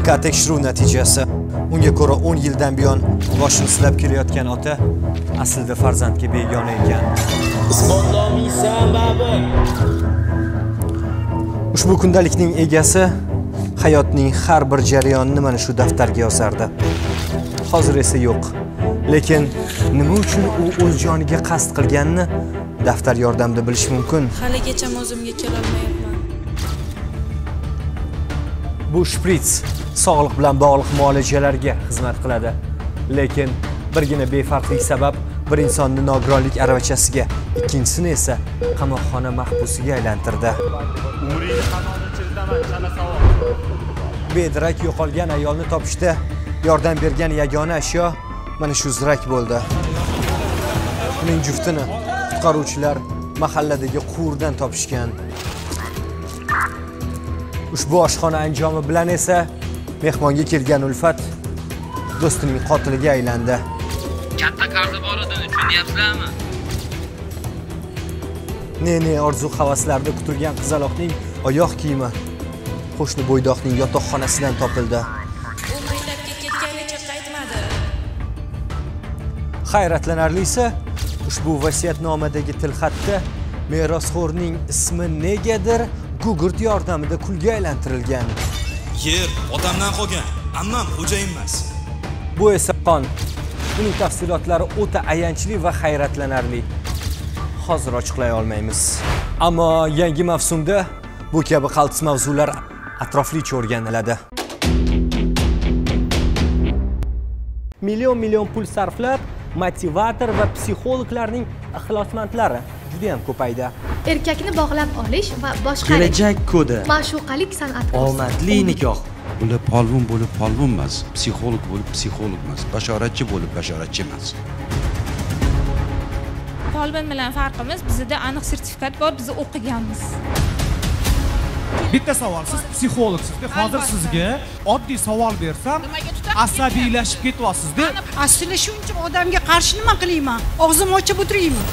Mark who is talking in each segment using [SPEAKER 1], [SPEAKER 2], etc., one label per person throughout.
[SPEAKER 1] DNK tekshiruv natijasi. Unga ko'ra 10 yildan buyon boshini silab kelayotgan ota aslida farzandga begona ekan.
[SPEAKER 2] Isbotlamaysan babi.
[SPEAKER 1] Ushbu kundalikning egasi hayotning har bir jarayonini mana shu daftarga yozardi. Hozir esa yo'q. Lekin nima uchun u o'z joniga qasd qilganini daftar yordamida bilish mumkin.
[SPEAKER 3] Haligacha o'zimga kela olmayapman.
[SPEAKER 1] Bu shprits sog'liq bilan bog'liq muolajalarga xizmat qiladi. Lekin birgina befarqlik sabab bir insonni nogironlik aravachasiga, ikkinchisini esa qamoqxona mahbusiga aylantirdi. Bedarak yo'qolgan ayolni topishda yordam bergan yagona ashyo mana shu zirak bo'ldi. Uning juftini qutqaruvchilar mahalladagi quvurdan topishgan. Ushbu oshxona anjomi bilan esa mehmonga kelgan Ulfat do'stining qotiliga aylandi.
[SPEAKER 2] Katta qarzi bor edi, tushunyapsizlarmi?
[SPEAKER 1] Ne-ne orzu havaslarda kutilgan qizaloqning oyoq kiyimi qo'shni bo'ydoqning yotoqxonasidan topildi.
[SPEAKER 3] U maktabga ketganicha qaytmadi.
[SPEAKER 1] Hayratlanarlisi, ushbu vasiyatnomadagi tilxatda merosxo'rning ismi negadir gugurt yordamida kulga aylantirilgan.
[SPEAKER 4] Yer otamdan qolgan, ammam xo'jayin emas.
[SPEAKER 1] Bu esa qon. Buning tafsilotlari o'ta ayanchli va hayratlanarli. Hozir ochiqlay olmaymiz. Ammo yangi mavsumda bu kabi qaltis mavzular atroflicha o'rganiladi. Million-million pul sarflab, motivator va psixologlarning ixlosmandlari juda ham ko'paydi.
[SPEAKER 5] Erkakni bog'lab olish va boshqarish.
[SPEAKER 6] Kelajak kodi.
[SPEAKER 5] Ma'shuqalik san'ati.
[SPEAKER 6] Omadli nikoh.
[SPEAKER 7] Ular polvon bo'lib polvon emas, psixolog bo'lib psixolog emas, bashoratchi bo'lib bashoratchi emas.
[SPEAKER 3] Polvon bilan farqimiz, bizda aniq sertifikat bor, biz o'qiganmiz.
[SPEAKER 8] Bitta savol, siz psixologsizda, hozir sizga oddiy savol bersam, asabiylashib ketyapsiz-da.
[SPEAKER 9] Aslida shuncha odamga qarshi nima qilayman? Og'zimni ochib o'tiraymi?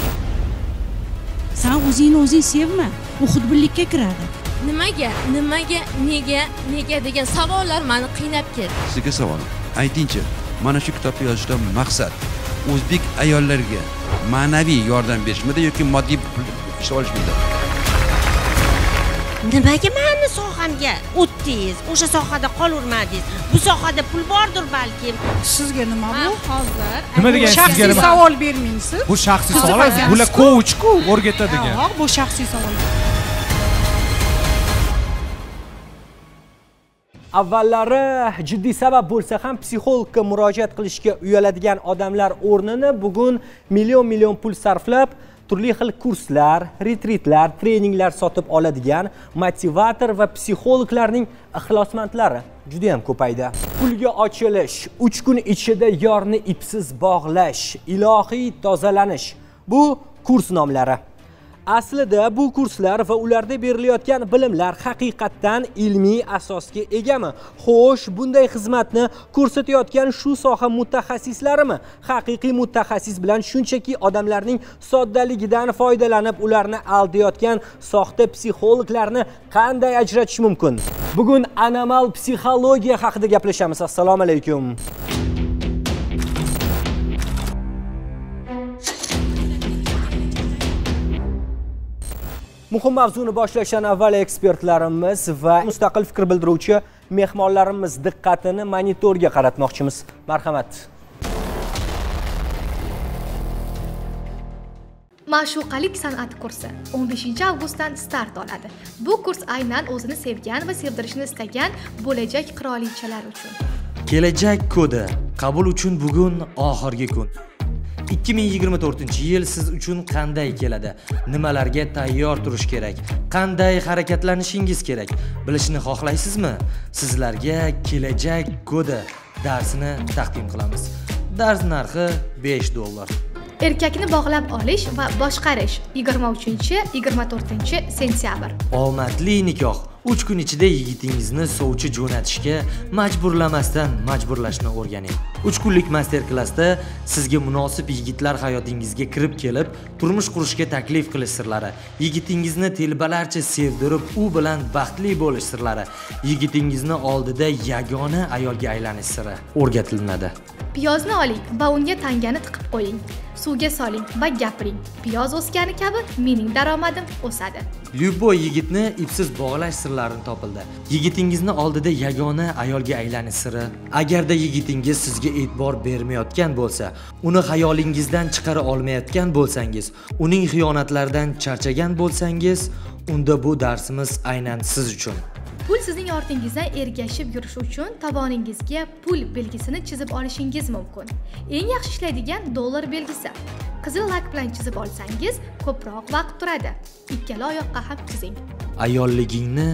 [SPEAKER 10] Sen o'zingni o'zing sevma, u xudbinlikka kiradi.
[SPEAKER 11] Nimaga, nimaga, nega, nega degan savollar meni qiynab ketdi.
[SPEAKER 7] Sizga savol. Aytingchi, mana shu kitobni yozishdan maqsad o'zbek ayollariga ma'naviy yordam berishmidi yoki moddiy pul ishlab olishmidi?
[SPEAKER 12] Nimaga meni sohamga o'tdingiz? O'sha sohada qolavermadingiz. Bu sohada pul bordir balkim.
[SPEAKER 9] Sizga nima bu?
[SPEAKER 3] Hozir
[SPEAKER 8] nima degan
[SPEAKER 9] shaxsiy savol bermaysiz?
[SPEAKER 8] Bu shaxsiy savol, bular coach-ku o'rgatadigan.
[SPEAKER 9] Yo'q, bu shaxsiy savol.
[SPEAKER 1] Avvallari jiddiy sabab bo'lsa ham psixologga murojaat qilishga uyaladigan odamlar o'rnini bugun million-million pul sarflab turli xil kurslar, retritlar, treninglar sotib oladigan motivator va psixologlarning ixlosmandlari juda ham ko'paydi. Pulga ochilish, 3 kun ichida yorni ipsiz bog'lash, ilohiy tozalanish bu kurs nomlari. Aslida bu kurslar va ularda berilayotgan bilimlar haqiqatdan ilmiy asosga egami? Xo'sh, bunday xizmatni ko'rsatayotgan shu soha mutaxassislarimi? Haqiqiy mutaxassis bilan shunchaki odamlarning soddaligidan foydalanib ularni aldayotgan soxta psixologlarni qanday ajratish mumkin? Bugun anomal psixologiya haqida gaplashamiz. Assalomu alaykum. Muhim mavzuni boshlashdan avval ekspertlarimiz va mustaqil fikr bildiruvchi mehmonlarimiz diqqatini monitorga qaratmoqchimiz. Marhamat.
[SPEAKER 5] Ma'shuqalik san'ati kursi 15-avgustdan start oladi. Bu kurs aynan o'zini sevgan va sevdirishni istagan bo'lajak qirolichalar uchun.
[SPEAKER 6] Kelajak kodi. Qabul uchun bugun oxirgi kun. 2024-yil siz uchun qanday keladi? Nimalarga tayyor turish kerak? Qanday harakatlanishingiz kerak? Bilishni xohlaysizmi? Sizlarga kelajak kodi darsini taqdim qilamiz. Dars narxi $5.
[SPEAKER 5] Erkakni bog'lab olish va boshqarish 23-24 sentyabr.
[SPEAKER 6] Omadli nikoh. 3 kun ichida yigitingizni sovchi jo'natishga majburlamasdan majburlashni o'rganing. 3 kunlik master klassda sizga munosib yigitlar hayotingizga kirib kelib, turmush qurishga taklif qilish sirlari, yigitingizni telbalarcha sevdirib, u bilan baxtli bo'lish sirlari, yigitingizni oldida yagona ayolga aylanish siri o'rgatilinadi.
[SPEAKER 5] Piyozni oling va unga tangani tiqib qo'ying. Suvga soling va gapiring. Piyoz o'sgani kabi mening daromadim o'sadi.
[SPEAKER 6] Lyuboy yigitni ipsiz bog'lash sirlarini topildi. Yigitingizni oldida yagona ayolga aylanish siri. Agarda yigitingiz sizga e'tibor bermayotgan bo'lsa, uni xayolingizdan chiqara olmayotgan bo'lsangiz, uning xiyonatlaridan charchagan bo'lsangiz, unda bu darsimiz aynan siz uchun.
[SPEAKER 5] Pul sizning ortingizdan ergashib yurishi uchun tovoningizga pul belgisini chizib olishingiz mumkin. Eng yaxshi ishlaydigan dollar belgisi. Qizil lak bilan chizib olsangiz, ko'proq vaqt turadi. Ikkala oyoqqa ham chizing.
[SPEAKER 6] Ayolligingni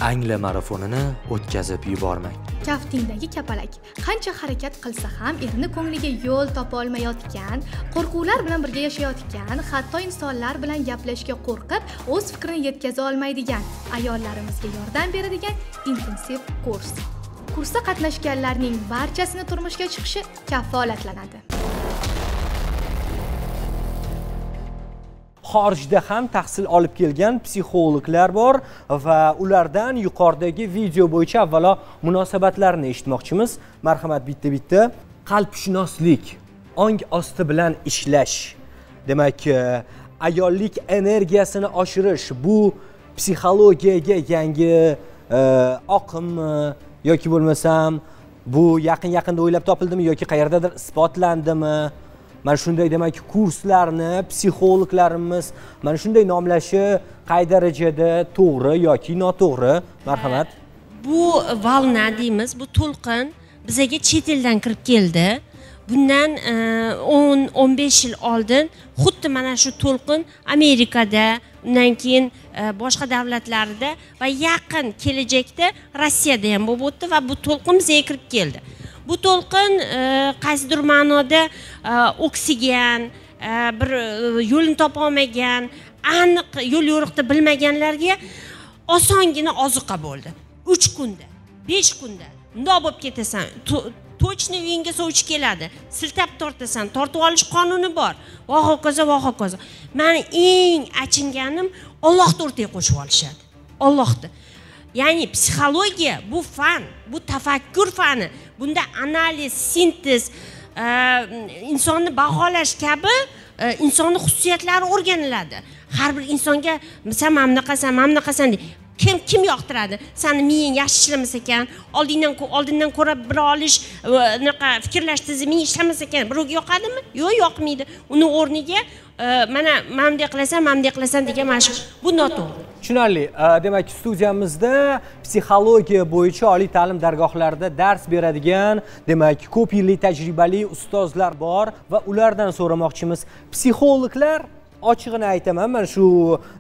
[SPEAKER 6] angla marafonini o'tkazib yubormang.
[SPEAKER 5] Kaftingdagi kapalak qancha harakat qilsa ham erini ko'ngliga yo'l topa olmayotgan, qo'rquvlar bilan birga yashayotgan, hatto insonlar bilan gaplashishga qo'rqib, o'z fikrini yetkaza olmaydigan ayollarimizga yordam beradigan intensiv kurs. Kursda qatnashganlarning barchasini turmushga chiqishi kafolatlanadi.
[SPEAKER 1] Xorijda ham tahsil olib kelgan psixologlar bor va ulardan yuqoridagi video bo'yicha avvalo munosabatlarni eshitmoqchimiz. Marhamat, bitta-bitta. Qalbshunoslik, ong osti bilan ishlash. Demak, ayollik energiyasini oshirish bu psixologiyaga yangi oqimmi yoki bo'lmasam bu yaqin-yaqinda o'ylab topildimi yoki qayerdadir isbotlandimi? Mana shunday demak kurslarni psixologlarimiz mana shunday nomlashi qay darajada to'g'ri yoki noto'g'ri? Marhamat.
[SPEAKER 12] Bu volna deymiz, bu to'lqin bizaga chet eldan kirib keldi. Bundan 10-15 yil oldin xuddi mana shu to'lqin Amerikada, undan keyin boshqa davlatlarda va yaqin kelajakda Rossiyada ham bo'lib o'tdi va bu to'lqin bizga kirib keldi. Bu to'lqin qaysidir ma'noda oksigen, bir yo'lini topa olmagan, aniq yo'l yo'riqni bilmaganlarga osongina ozuqa bo'ldi. 3 kunda, 5 kunda bundoq bo'lib ketasan, to'chni uyingga sovchi keladi, siltab tortasan, tortib olish qonuni bor. Va hokazo, va hokazo. Meni eng achinganim Allohni o'rtaga qo'shib olishadi. Allohni. Ya'ni psixologiya bu fan, bu tafakkur fani. Bunda analiz, sintez, insonni baholash kabi insonni xususiyatlari o'rganiladi. Har bir insonga sen mana bunaqasan, mana bunaqasan deb kim yoqtiradi? Seni miyang yaxshi ishlamas ekan, oldindan ko'ra bila olish, anaqa fikrlash tiziming ishlamas ekan, birovga yoqadimi? Yo'q, yoqmaydi. Uni o'rniga mana bunday qilasan, mana bunday qilasan degan mana shu bu noto'g'ri.
[SPEAKER 1] Tushunarli. Demak, studiyamizda psixologiya bo'yicha oliy ta'lim dargohlarida dars beradigan, demak, ko'p yillik tajribali ustozlar bor va ulardan so'ramoqchimiz. Psixologlar, ochig'ini aytaman, mana shu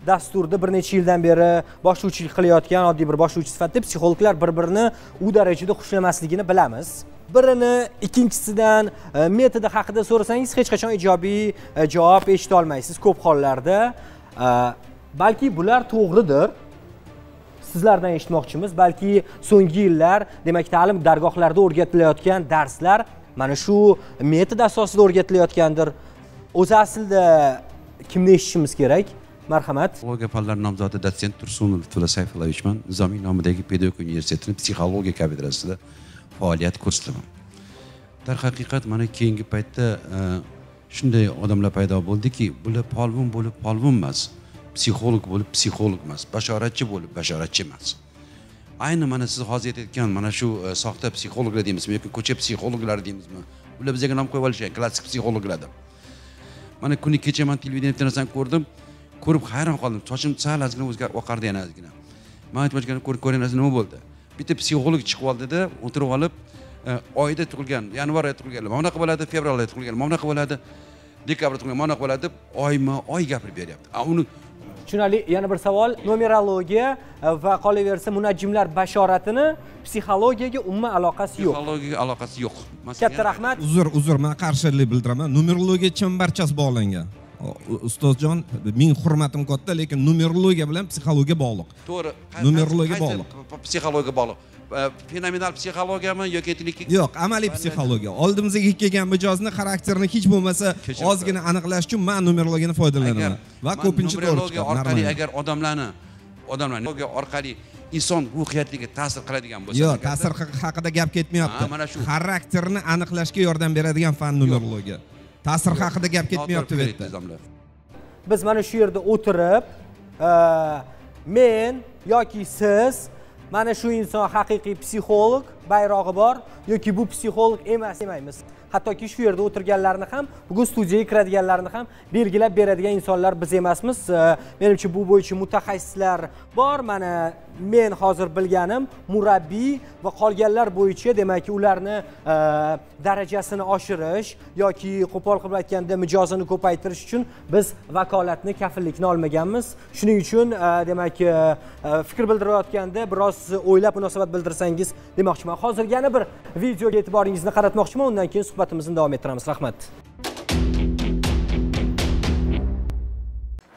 [SPEAKER 1] dasturda bir necha yildan beri boshlovchilik qilayotgan oddiy bir boshlovchi sifatida psixologlar bir-birini u darajada xushlamasligini bilamiz. Birini ikkinchisidan metodi haqida so'rasangiz hech qachon ijobiy javob eshita olmaysiz ko'p hollarda. Balki bular to'g'ridir. Sizlardan eshitmoqchimiz. Balki so'nggi yillar, demak, ta'lim dargohlarida o'rgatilayotgan darslar mana shu metod asosida o'rgatilayotgandir. O'zi aslida kimni eshitishimiz kerak? Marhamat.
[SPEAKER 7] Psixologiya fanlari nomzodi dotsent Tursunov Lutfulla Sayfullaevichman. Nizomiy nomidagi pedagogika universitetining psixologiya kafedrasida faoliyat ko'rsataman. Darhaqiqat mana keyingi paytda shunday odamlar paydo bo'ldiki, bular polvon bo'lib polvon emas, psixolog bo'lib psixolog emas, bashoratchi bo'lib bashoratchi emas. Ayni mana siz hozir aytayotgan mana shu soxta psixologlar deymizmi yoki ko'cha psixologlari deymizmi? Ular bizga nom qo'yib olishgan klassik psixologlar deb. Mana kuni kecha men televideniyada bitta narsani ko'rdim, ko'rib hayron qoldim. Sochim sal ozgina o'zgarib oqardi yana ozgina. Men aytmoqchiman, ko'rgan narsa nima bo'ldi? Bitta psixolog chiqib oldida, o'tirib olib, oyda tug'ilgan, yanvar oyida tug'ilganlar mana bunaqa bo'ladi, fevral oyida tug'ilganlar mana bunaqa bo'ladi, dekabrda tug'ilgan mana bunaqa bo'ladi deb oyma-oy gapirib beryapti. Uni
[SPEAKER 1] tushunarli. Yana bir savol, numerologiya va qolaversa munajjimlar bashoratini psixologiyaga umuman aloqasi yo'q.
[SPEAKER 7] Psixologiyaga aloqasi yo'q.
[SPEAKER 1] Katta rahmat.
[SPEAKER 13] Uzr, men qarshilik bildiraman. Numerologiya chambarchas bog'langan. Ustozjon, ming hurmatim katta, lekin numerologiya bilan psixologiya bog'liq.
[SPEAKER 7] To'g'ri.
[SPEAKER 13] Numerologiya bog'liq.
[SPEAKER 7] Psixologiya bog'liq. Fenomenal psixologiyami yoki
[SPEAKER 13] yo'q, amaliy psixologiya. Oldimizga kelgan mijozni xarakterini hech bo'lmasa ozgina aniqlash uchun men numerologiyani foydalanaman va ko'pincha to'g'ri chiqadi.
[SPEAKER 7] Orqali agar odamlarni orqali inson ruhiyatiga ta'sir qiladigan bo'lsa,
[SPEAKER 13] yo'q, ta'sir haqida gap ketmayapti. Xarakterni aniqlashga yordam beradigan fan numerologiya. Ta'sir haqida gap ketmayapti bu yerda.
[SPEAKER 1] Biz mana shu yerda o'tirib, men yoki siz mana shu inson haqiqiy psixolog bayrog'i bor yoki bu psixolog emas demaymiz. Hattoki shu yerda o'tirganlarni ham, bugun studiyaga kiradiganlarni ham belgilab beradigan insonlar biz emasmiz. Menimcha bu bo'yicha mutaxassislar bor. Mana men hozir bilganim murabbiy va qolganlar bo'yicha, demak, ularni darajasini oshirish yoki qo'pol qilib aytganda mijozini ko'paytirish uchun biz vakolatni, kafillikni olmaganmiz. Shuning uchun demak, fikr bildirayotganda biroz o'ylab munosabat bildirsangiz demoqchiman. Hozir yana bir videoga e'tiboringizni qaratmoqchiman, undan keyin suhbatimizni davom ettiramiz. Rahmat.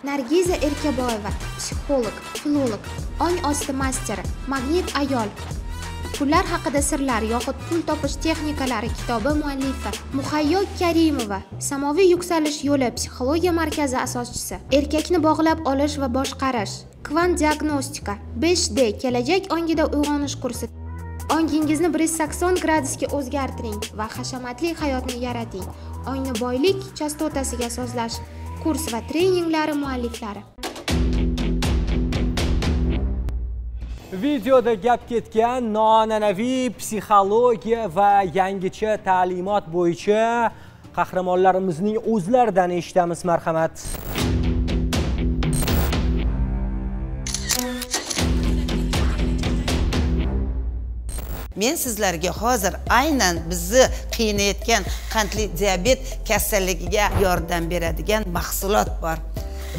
[SPEAKER 14] Nargiza Erkaboyeva, psixolog, filolog, ong osti masteri, magnit ayol, pullar haqida sirlar yoxud pul topish texnikalari kitobi muallifi. Muhayyo Karimova, samoviy yuksalish yo'li psixologiya markazi asoschisi, erkakni bog'lab olish va boshqarish, kvant diagnostika, 5D kelajak ongida uyg'onish kursi. Ongingizni 180 gradusga o'zgartiring va hashamatli hayotni yarating. Ongni boylik chastotasiga sozlash kurs va treninglari mualliflari.
[SPEAKER 1] Videoda gap ketgan noan'anaviy psixologiya va yangicha ta'limot bo'yicha qahramonlarimizning o'zlaridan eshitamiz, marhamat.
[SPEAKER 15] Men sizlarga hozir aynan bizni qiynayotgan qandli diabet kasalligiga yordam beradigan mahsulot bor.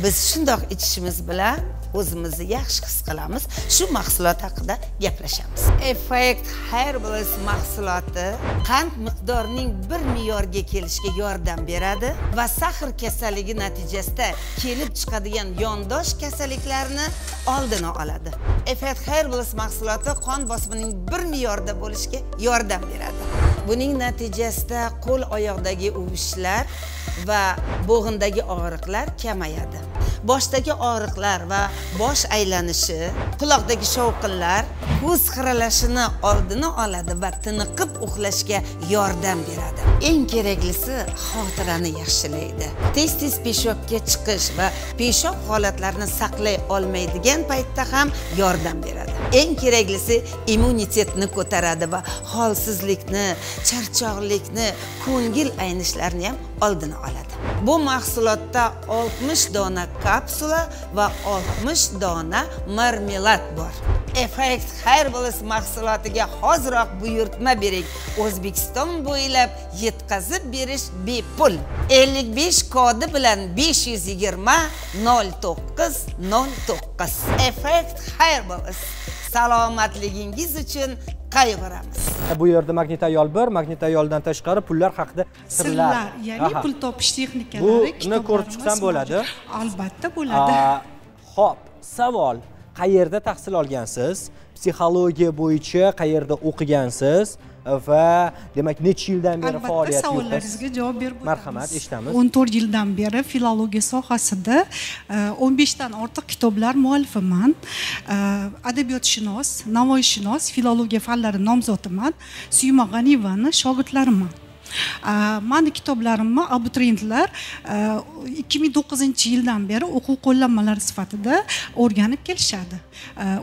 [SPEAKER 15] Biz shundoq ichishimiz bilan o'zimizni yaxshi his qilamiz. Shu mahsulot haqida gaplashamiz. Effect Herbals mahsuloti qand miqdorining bir me'yorga kelishiga yordam beradi va sahr kasalligi natijasida kelib chiqadigan yondosh kasalliklarni oldini oladi. Effect Herbals mahsuloti qon bosimining bir me'yorda bo'lishiga yordam beradi. Buning natijasida qo'l oyoqdagi uvishlar va bo'g'indagi og'riqlar kamayadi. Boshdagi og'riqlar va bosh aylanishi, quloqdagi shovqinlar, ko'z xiralashini oldini oladi va tiniqib uxlashga yordam beradi. Eng keraklisi xotirani yaxshilaydi. Tez-tez peshobga chiqish va peshob holatlarini saqlay olmaydigan paytda ham yordam beradi. Eng keraklisi immunitetni ko'taradi va holsizlikni, charchoqlikni, ko'ngil aynishlarni ham oldini oladi. Bu mahsulotda 60 dona kapsula va 60 dona marmelad bor. Effect Herbals mahsulotiga hoziroq buyurtma bering. O'zbekiston bo'ylab yetkazib berish bepul. 55 kodi bilan 520 09 09. Effect Herbals, salomatligingiz uchun qayg'uramiz.
[SPEAKER 1] Bu yerda magnit ayol 1, magnit ayoldan tashqari pullar haqida sirlar,
[SPEAKER 9] ya'ni pul topish texnikalari.
[SPEAKER 1] Buni ko'rib chiqsam bo'ladi.
[SPEAKER 9] Albatta bo'ladi.
[SPEAKER 1] Xo'p, savol. Qayerda tahsil olgansiz? Psixologiya bo'yicha qayerda o'qigansiz va demak necha yildan beri faoliyat yuritasiz?
[SPEAKER 9] Albatta savollaringizga javob berib o'tamiz.
[SPEAKER 1] Marhamat, eshitamiz.
[SPEAKER 9] 14 yildan beri filologiya sohasida 15 dan ortiq kitoblar muallifiman. Adabiyotshunos, navoiyshunos, filologiya fanlari nomzodiman. Suyma G'aniyevani shogirdlariman. Mani kitoblarimni abituriyentlar 2009-yildan beri o'quv qo'llanmalari sifatida o'rganib kelishadi.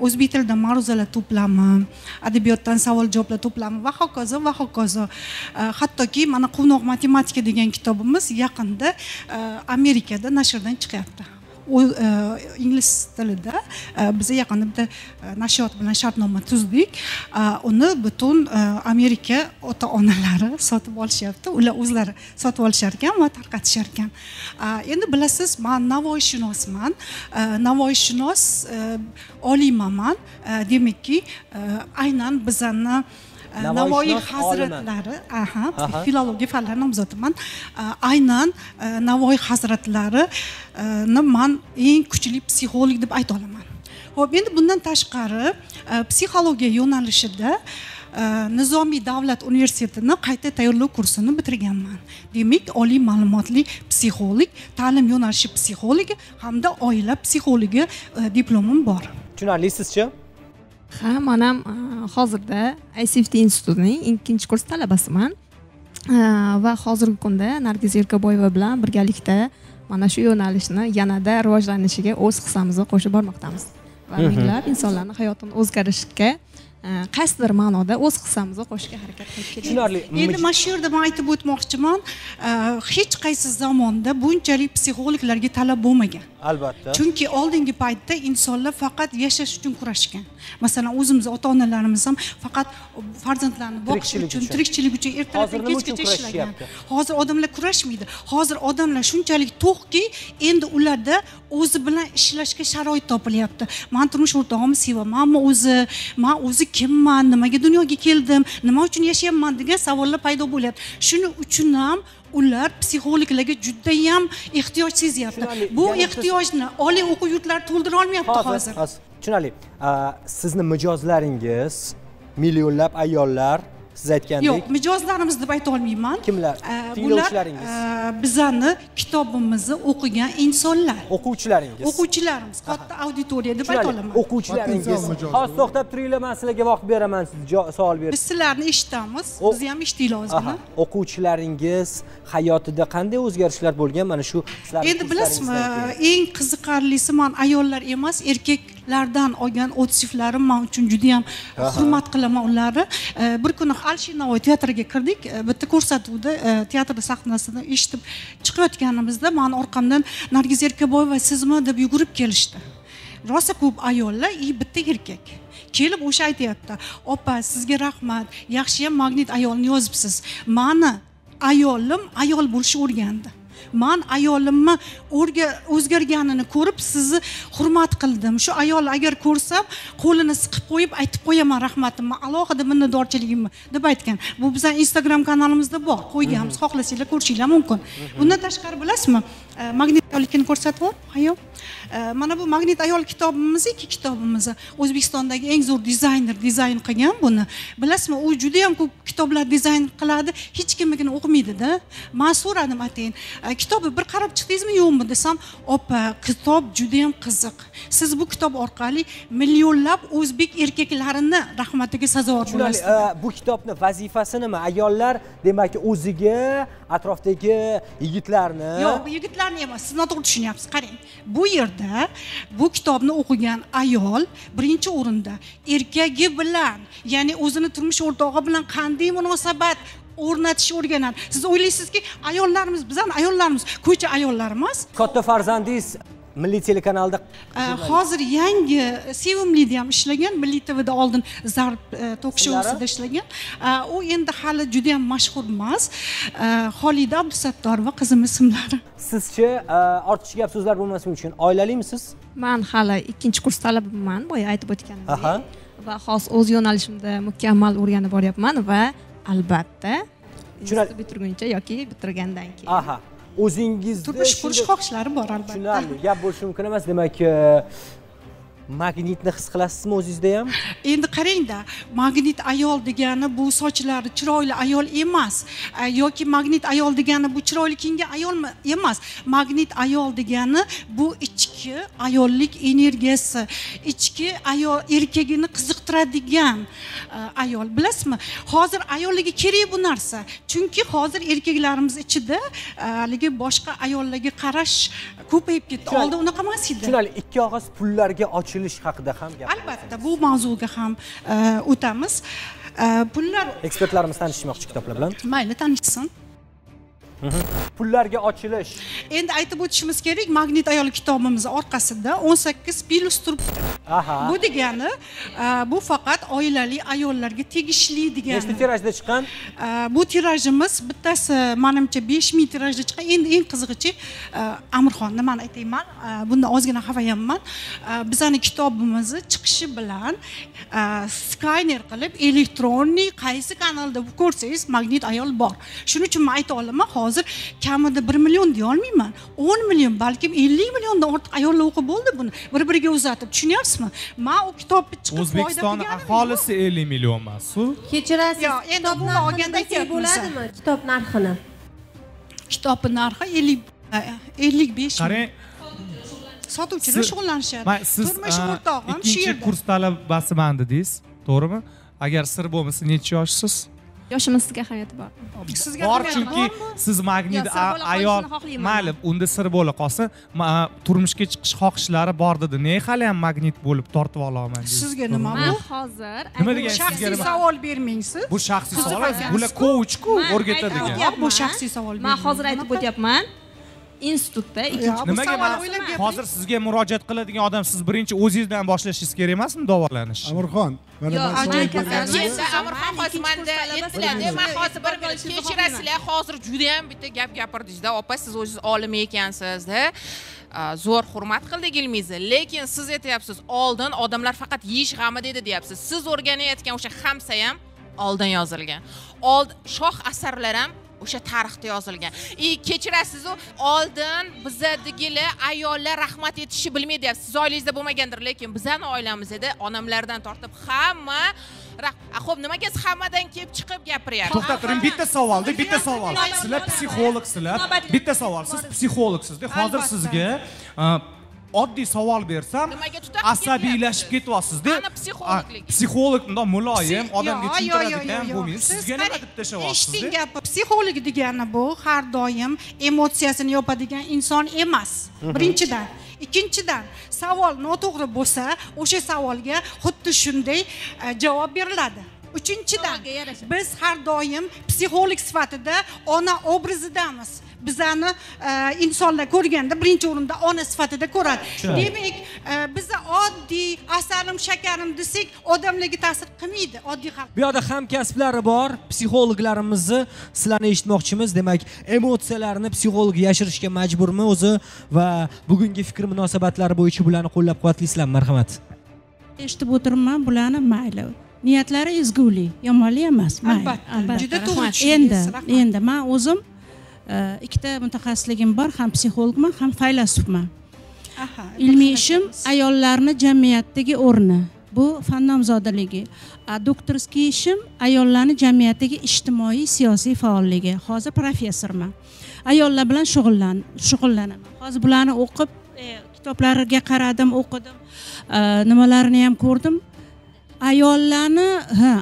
[SPEAKER 9] O'zbek tilidan ma'ruzalar to'plami, adabiyotdan savol-javoblar to'plami va hokazo va hokazo. Hattoki mana Quvnoq matematika degan kitobimiz yaqinda Amerikada nashrdan chiqyapti. U ingliz tilida biz yaqinda bitta nashriyot bilan shartnoma tuzdik. Uni butun Amerika ota-onalari sotib olishyapti. Ular o'zlari sotib olishar ekan va tarqatishar ekan. Endi bilasiz, men navoiyshunosman. Navoiyshunos olimaman. Demakki, aynan bizani Navoiy hazratlari, aha, filologiya fanlari nomzodiman. Aynan Navoiy hazratlarini man eng kuchli psixolog deb ayta olaman. Xo'p, endi bundan tashqari psixologiya yo'nalishida Nizomiy davlat universitetini qayta tayyorlov kursini bitirganman. Demak, oliy ma'lumotli psixolog, ta'lim yo'nalishi psixologi hamda oila psixologi diplomim bor.
[SPEAKER 1] Tushunarli, sizchi?
[SPEAKER 16] Ha, men ham hozirda ICFT institutining 2-kurs talabasiman. Va hozirgi kunda Nargiz Erkaboyeva bilan birgalikda mana shu yo'nalishni yanada rivojlanishiga o'z hissamizni qo'shib bormoqdamiz. Va minglab insonlarning hayotini o'zgarishga qaysidir ma'noda o'z hissamizni qo'shishga harakat qilib kelyapmiz.
[SPEAKER 1] Tushunarli.
[SPEAKER 9] Endi mana shu yerda men aytib o'tmoqchiman, hech qaysi zamonda bunchalik psixologlarga talab bo'lmagan.
[SPEAKER 1] Albatta.
[SPEAKER 9] Chunki oldingi paytda insonlar faqat yashash uchun kurashgan. Masalan, o'zimiz ota-onalarimiz ham faqat farzandlarini boqish uchun, tirikchilik uchun ertalabdan kechgacha ishlagan. Hozir odamlar kurashmaydi. Hozir odamlar shunchalik to'qki, endi ularda o'zi bilan ishlashga sharoit topilyapti. Men turmush o'rtog'imni sevamanmi o'zi? Men o'zi kimman, nimaga dunyoga keldim, nima uchun yashayapman degan savollar paydo bo'lyapti. Shuning uchun ham ular psixologlarga juda ham ehtiyoj sezyapti. Bu ehtiyojni oliy o'quv yurtlari to'ldira olmayapti hozir.
[SPEAKER 1] Tushunarli. Sizni mijozlaringiz millionlab ayollar, siz aytgandek.
[SPEAKER 9] Yo'q, mijozlarimiz deb ayta olmayman.
[SPEAKER 1] Kimlar? Tinglovchilaringiz.
[SPEAKER 9] Bizani kitobimizni o'qigan insonlar.
[SPEAKER 1] O'quvchilaringiz.
[SPEAKER 9] O'quvchilarimiz, katta auditoriya deb ayta olaman.
[SPEAKER 1] O'quvchilaringiz. Hozir to'xtab turinglar, men sizlarga vaqt beraman, siz savol bering.
[SPEAKER 9] Biz sizlarni eshitamiz, biz ham eshitinglar ozgina.
[SPEAKER 1] O'quvchilaringiz hayotida qanday o'zgarishlar bo'lgan mana shu sizlarning?
[SPEAKER 9] Endi bilasizmi, eng qiziqarlisi men ayollar emas, erkaklardan olgan otsiflarim men uchun juda ham hurmat qilaman ularni. Bir kuni Alisher Navoiy teatriga kirdik, bitta ko'rsatuvda teatr sahnasida eshitib chiqayotganimizda meni orqamdan Nargiz Erkaboyeva sizmi deb yugurib kelishdi. Rosa ko'p ayollar, bitta erkak. Kelib o'sha aytayapti: "Opa, sizga rahmat, yaxshi ham magnit ayolni yozibsiz. Meni ayolim ayol bo'lishni o'rgandi. Men ayolimni o'zgarganini ko'rib sizni hurmat qildim. Shu ayol agar ko'rsam, qo'lini siqib qo'yib aytib qo'yaman rahmatimni, alohida minnatdorchiligimni" deb aytgan. Bu bizning Instagram kanalimizda bor, qo'yganmiz, xohlasanglar ko'rishinglar mumkin. Bundan tashqari bilasizmi, magnit ayollikni ko'rsatib, hayo. Mana bu magnit ayol kitobimiz, ikki kitobimiz. O'zbekistondagi eng zo'r dizayner dizayn qilgan buni. Bilasizmi, u juda ham ko'p kitoblar dizayn qiladi, hech kimnikini o'qimaydi-da. Men so'radim atayin, kitobni bir qarab chiqdingizmi yo'qmi desam, opa, kitob juda ham qiziq. Siz bu kitob orqali millionlab o'zbek erkaklarini rahmatiga sazovor bo'lasiz.
[SPEAKER 1] Bu kitobni vazifasi nima? Ayollar demak o'ziga, atrofdagi yigitlarni...
[SPEAKER 9] Yo'q, yigitlarni emas, siz noto'g'ri tushunyapsiz. Qarang, bu yerda bu kitobni o'qigan ayol birinchi o'rinda erkagi bilan, ya'ni o'zini turmush o'rtog'i bilan qanday munosabat o'rnatishni o'rganadi. Siz o'ylaysizki, ayollarimiz, bizning ayollarimiz ko'cha ayollarimiz.
[SPEAKER 1] Katta farzandingiz Milliy telekanalda
[SPEAKER 9] hozir yangi Sevimlida ham ishlagan, Milliy TVda oldin Zarb tok shousida ishlagan. U endi hali juda ham mashhur emas. Xolida Abdusattorova qizim ismlari.
[SPEAKER 1] Sizchi ortiqcha gap so'zlar bo'lmasligi uchun oilalimisiz?
[SPEAKER 16] Men hali 2-kurs talabaman, boya aytib o'tganimdek. Va hozir o'z yo'nalishimda mukammal o'rganib boryapman va albatta institut bitirguncha yoki bitirgandan keyin.
[SPEAKER 1] Aha. O'zingizda
[SPEAKER 9] turmush qurish xohishlari bor albatta.
[SPEAKER 1] Tushunarli, gap bo'lishi mumkin emas. Demak, magnitni his qilasizmi o'zingizda ham?
[SPEAKER 9] Endi qarang-da, magnit ayol degani bu sochlari chiroyli ayol emas, yoki magnit ayol degani bu chiroyli kiyingan ayol emas. Magnit ayol degani bu ichki ayollik energiyasi, ichki ayol erkagini qiziqtiradigan ayol. Bilasizmi, hozir ayollarga kerak bu narsa. Chunki hozir erkaklarimiz ichida haligi boshqa ayollarga qarash ko'payib ketdi. Oldin unaqa emas edi.
[SPEAKER 1] Tushunarli, ikki og'iz pullarga ochilish haqida ham gap.
[SPEAKER 9] Albatta, bu mavzuga ham o'tamiz. Pullar
[SPEAKER 1] ekspertlarimiz tanishmoqchi kitoblar bilan.
[SPEAKER 9] Mayli, tanishsin.
[SPEAKER 1] Pullarga ochilish.
[SPEAKER 9] Endi aytib o'tishimiz kerak, Magnit ayol kitobimiz orqasida 18 plus turibdi. Bu degani bu faqat oilali ayollarga tegishli degani.
[SPEAKER 1] Nechta tirajda chiqqan?
[SPEAKER 9] Bu tirajimiz bittasi menimcha 5000 tirajda chiqqan. Endi eng qizig'ichi Amirxon, nimani aytayman, bundan ozgina xafayamman. Bizning kitobimizni chiqishi bilan skaner qilib elektronniy qaysi kanalda ko'rsangiz magnit ayol bor. Shuning uchun men ayta olaman, hozir kamida 1 million deya olmayman. 10 million, balkim 50 milliondan ortiq ayollar o'qib bo'ldi buni. Bir-biriga uzatib, tushunyapsizmi? Men u kitobni chiqib foyda
[SPEAKER 8] O'zbekiston aholisi 50 million emas-ku.
[SPEAKER 17] Kechirasiz.
[SPEAKER 9] Yo'q, endi bu olganda
[SPEAKER 17] bo'ladimi kitob narxini?
[SPEAKER 9] Kitobning narxi 55
[SPEAKER 8] Qarang,
[SPEAKER 9] sotuvchilar shug'ullanishadi. Turmush o'rtog'im shu yerda.
[SPEAKER 8] Ikkinchi kurs talabasiman dedingiz, to'g'rimi? Agar sir bo'lmasa necha yoshsiz?
[SPEAKER 16] Yoshimiz sizga ahamiyati bor.
[SPEAKER 9] Sizga
[SPEAKER 8] bor, chunki siz magnit ayol, mayli, unda sir bo'la qolsin, turmushga chiqish xohishlari bor dedi. Nega hali ham magnit bo'lib tortib olaman deysiz?
[SPEAKER 9] Sizga nima bu?
[SPEAKER 16] Hozir
[SPEAKER 8] nima degan
[SPEAKER 9] shaxsiy savol bermangsiz?
[SPEAKER 8] Bu shaxsiy savol, bular coach-ku o'rgatadigan.
[SPEAKER 9] Bu shaxsiy savol.
[SPEAKER 16] Men hozir aytib o'tyapman. Institutda ikkinchi
[SPEAKER 8] nimaga hozir sizga murojaat qiladigan odam siz birinchi o'zingizdan boshlashingiz kerak emasmi davolanish?
[SPEAKER 18] Amirxon, mana
[SPEAKER 19] Amirxon hozir menda aytdilar-da, men hozir bir minut kechirasizlar, hozir juda ham bitta gap gapirdingiz-da, opa, siz o'zingiz olim ekansizda. Zo'r hurmat qildik ilmingizni, lekin siz aytayapsiz, oldin odamlar faqat yeyish g'amida edi deyapsiz. Siz o'rganayotgan o'sha xamsa ham oldin yozilgan. Shoh asarlar ham o'sha tarixda yozilgan. Kechirasiz-u, oldin bizadagilar ayollar rahmat aytishni bilmaydi deyapsiz. Siz oilangizda bo'lmagandir, lekin bizning oilamizda onamlardan tortib hamma xo'p, nimaga siz hammadan kelib chiqib gapiryapsiz?
[SPEAKER 8] To'xtab turing, bitta savolda, bitta savol. Sizlar psixologsizlar. Bitta savol, siz psixologsizda. Hozir sizga oddiy savol bersam, asabiylashib ketyapsiz-da. Psixolog bundoq muloyim, odamga tushuntiradigan bo'lmaydi. Sizga nima deb tashlayapsiz?
[SPEAKER 9] Eshiting gapi. Psixolog degani bu har doim emotsiyasini yopadigan inson emas. Birinchidan. Ikkinchidan, savol noto'g'ri bo'lsa, o'sha savolga xuddi shunday javob beriladi. Uchinchidan, biz har doim psixolog sifatida ona obrazidamiz. Bizani insonlar ko'rganda birinchi o'rinda ona sifatida ko'radi. Demak, biza oddiy asalim, shakarim desak, odamlarga ta'sir qilmaydi, oddiy xalq.
[SPEAKER 1] Bu yerda hamkasblari bor, psixologlarimizni sizlarni eshitmoqchimiz. Demak, emotsiyalarni psixolog yashirishga majburmi o'zi va bugungi fikr munosabatlari bo'yicha bularni qo'llab-quvvatlaysizlarmi? Marhamat.
[SPEAKER 10] Eshitib o'tiribman bularni, mayli. Niyatlari ezgulik, yomonlik emas.
[SPEAKER 9] Albatta, juda to'g'ri tushundingiz.
[SPEAKER 10] Endi men o'zim ikkita mutaxassisligim bor, ham psixologman, ham faylasufman. Ilmiy ishim ayollarni jamiyatdagi o'rni. Bu fan nomzodiligi. Doktorskiy ishim ayollarni jamiyatdagi ijtimoiy siyosiy faolligi. Hozir professorman. Ayollar bilan shug'ullanaman. Hozir bularni o'qib, kitoblariga qaradim, o'qidim, nimalarini ham ko'rdim. Ayollarni,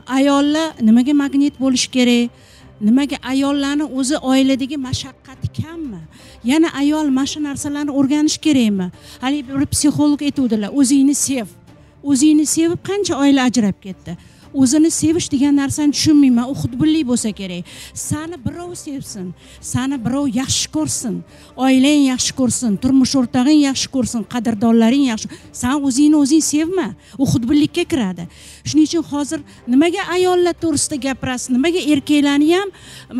[SPEAKER 10] ayollar nimaga magnit bo'lishi kerak? Nimaga ayollarni o'zi oiladagi mashaqqati kammi? Yana ayol mana shu narsalarni o'rganish kerakmi? Hali bir psixolog aytuvdilar, o'zingni sev. O'zingni sevib qancha oila ajrab ketdi. O'zini sevish degan narsani tushunmayman, u xudbinlik bo'lsa kerak. Sani birov sevsin, sani birov yaxshi ko'rsin, oilang yaxshi ko'rsin, turmush o'rtog'ing yaxshi ko'rsin, qadrdonlaring yaxshi. San o'zingni o'zing sevma, u xudbinlikka kiradi. Shuning uchun hozir nimaga ayollar to'g'risida gapirasiz, nimaga erkaklarni ham,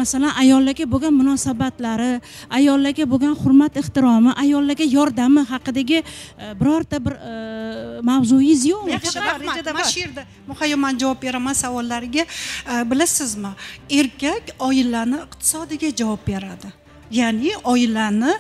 [SPEAKER 10] masalan, ayollarga bo'lgan munosabatlari, ayollarga bo'lgan hurmat ehtiromi, ayollarga yordami haqidagi birorta bir mavzuyingiz yo'q.
[SPEAKER 9] Yaxshi, rahmat. Mana shu yerda Muhayyo man javob beraman savollariga. Bilasizmi, erkak oilani iqtisodiga javob beradi. Ya'ni oilani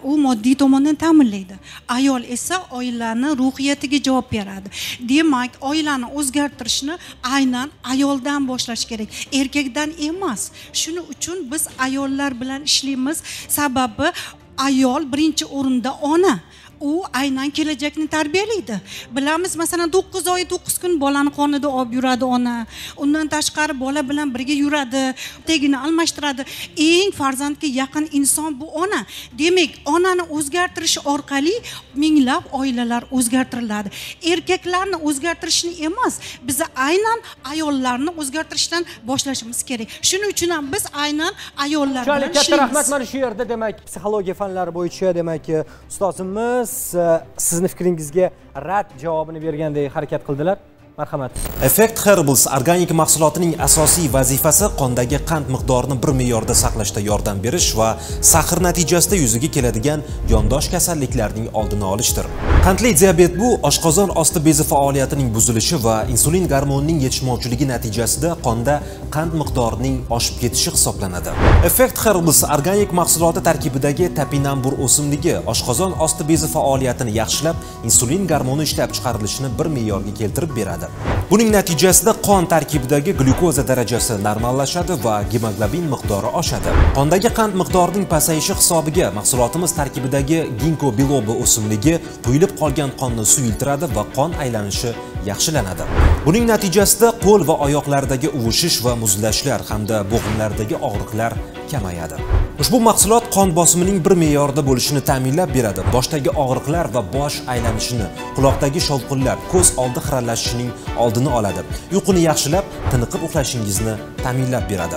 [SPEAKER 9] u moddiy tomondan ta'minlaydi. Ayol esa oilani ruhiyatiga javob beradi. Demak, oilani o'zgartirishni aynan ayoldan boshlash kerak, erkakdan emas. Shuning uchun biz ayollar bilan ishlaymiz. Sababi ayol birinchi o'rinda ona. U aynan kelajakni tarbiyalaydi. Bilamiz, masalan, 9 oy 9 kun bolani qornida olib yuradi ona. Undan tashqari bola bilan birga yuradi, tegini almashtiradi. Eng farzandga yaqin inson bu ona. Demak, onani o'zgartirish orqali minglab oilalar o'zgartiriladi. Erkaklarni o'zgartirishni emas, biz aynan ayollarni o'zgartirishdan boshlashimiz kerak. Shuning uchun ham biz aynan ayollar bilan ishlaymiz.
[SPEAKER 1] Katta rahmat. Mana shu yerda demak psixologiya fanlari bo'yicha demak ustozimiz Mehmonlarimiz sizni fikringizga rad javobini bergandek harakat qildilar. Marhamat.
[SPEAKER 18] Effect Herbals organik mahsulotining asosiy vazifasi qondagi qand miqdorini bir me'yorda saqlashda yordam berish va sahr natijasida yuzaga keladigan yondosh kasalliklarning oldini olishdir. Qandli diabet bu oshqozon osti bezi faoliyatining buzilishi va insulin gormonining yetishmovchiligi natijasida qonda qand miqdorining oshib ketishi hisoblanadi. Effect Herbals organik mahsuloti tarkibidagi topinambur o'simligi oshqozon osti bezi faoliyatini yaxshilab, insulin gormoni ishlab chiqarilishini bir me'yorga keltirib beradi. Buning natijasida qon tarkibidagi glyukoza darajasi normallashadi va gemoglobin miqdori oshadi. Qondagi qand miqdorining pasayishi hisobiga mahsulotimiz tarkibidagi ginkgo biloba o'simligi quyilib qolgan qonni suyultiradi va qon aylanishi yaxshilanadi. Buning natijasida qo'l va oyoqlardagi uvishish va muzlashlar hamda bo'g'imlardagi og'riqlar kamayadi. Ushbu mahsulot qon bosimining bir me'yorda bo'lishini ta'minlab beradi. Boshdagi og'riqlar va bosh aylanishini, quloqdagi shovqinlar, ko'z oldi xiralashishining oldini oladi. Uyquni yaxshilab, tiniqib uxlashingizni ta'minlab beradi.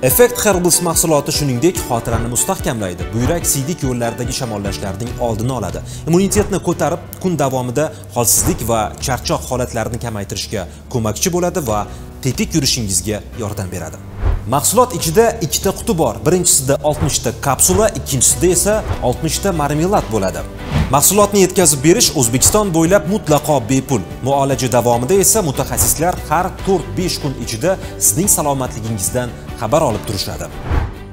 [SPEAKER 18] Effect Herbals mahsuloti shuningdek xotirani mustahkamlaydi, buyrak siydik yo'llaridagi shamollashlarning oldini oladi. Immunitetni ko'tarib, kun davomida holsizlik va charchoq holatlarini kamaytirishga ko'makchi bo'ladi va tetik yurishingizga yordam beradi. Mahsulot ichida ikkita quti bor. Birinchisida 60 ta kapsula, ikkinchisida esa 60 ta marmelad bo'ladi. Mahsulotni yetkazib berish O'zbekiston bo'ylab mutlaqo bepul. Muolaja davomida esa mutaxassislar har 4-5 kun ichida sizning salomatligingizdan xabar olib turishadi.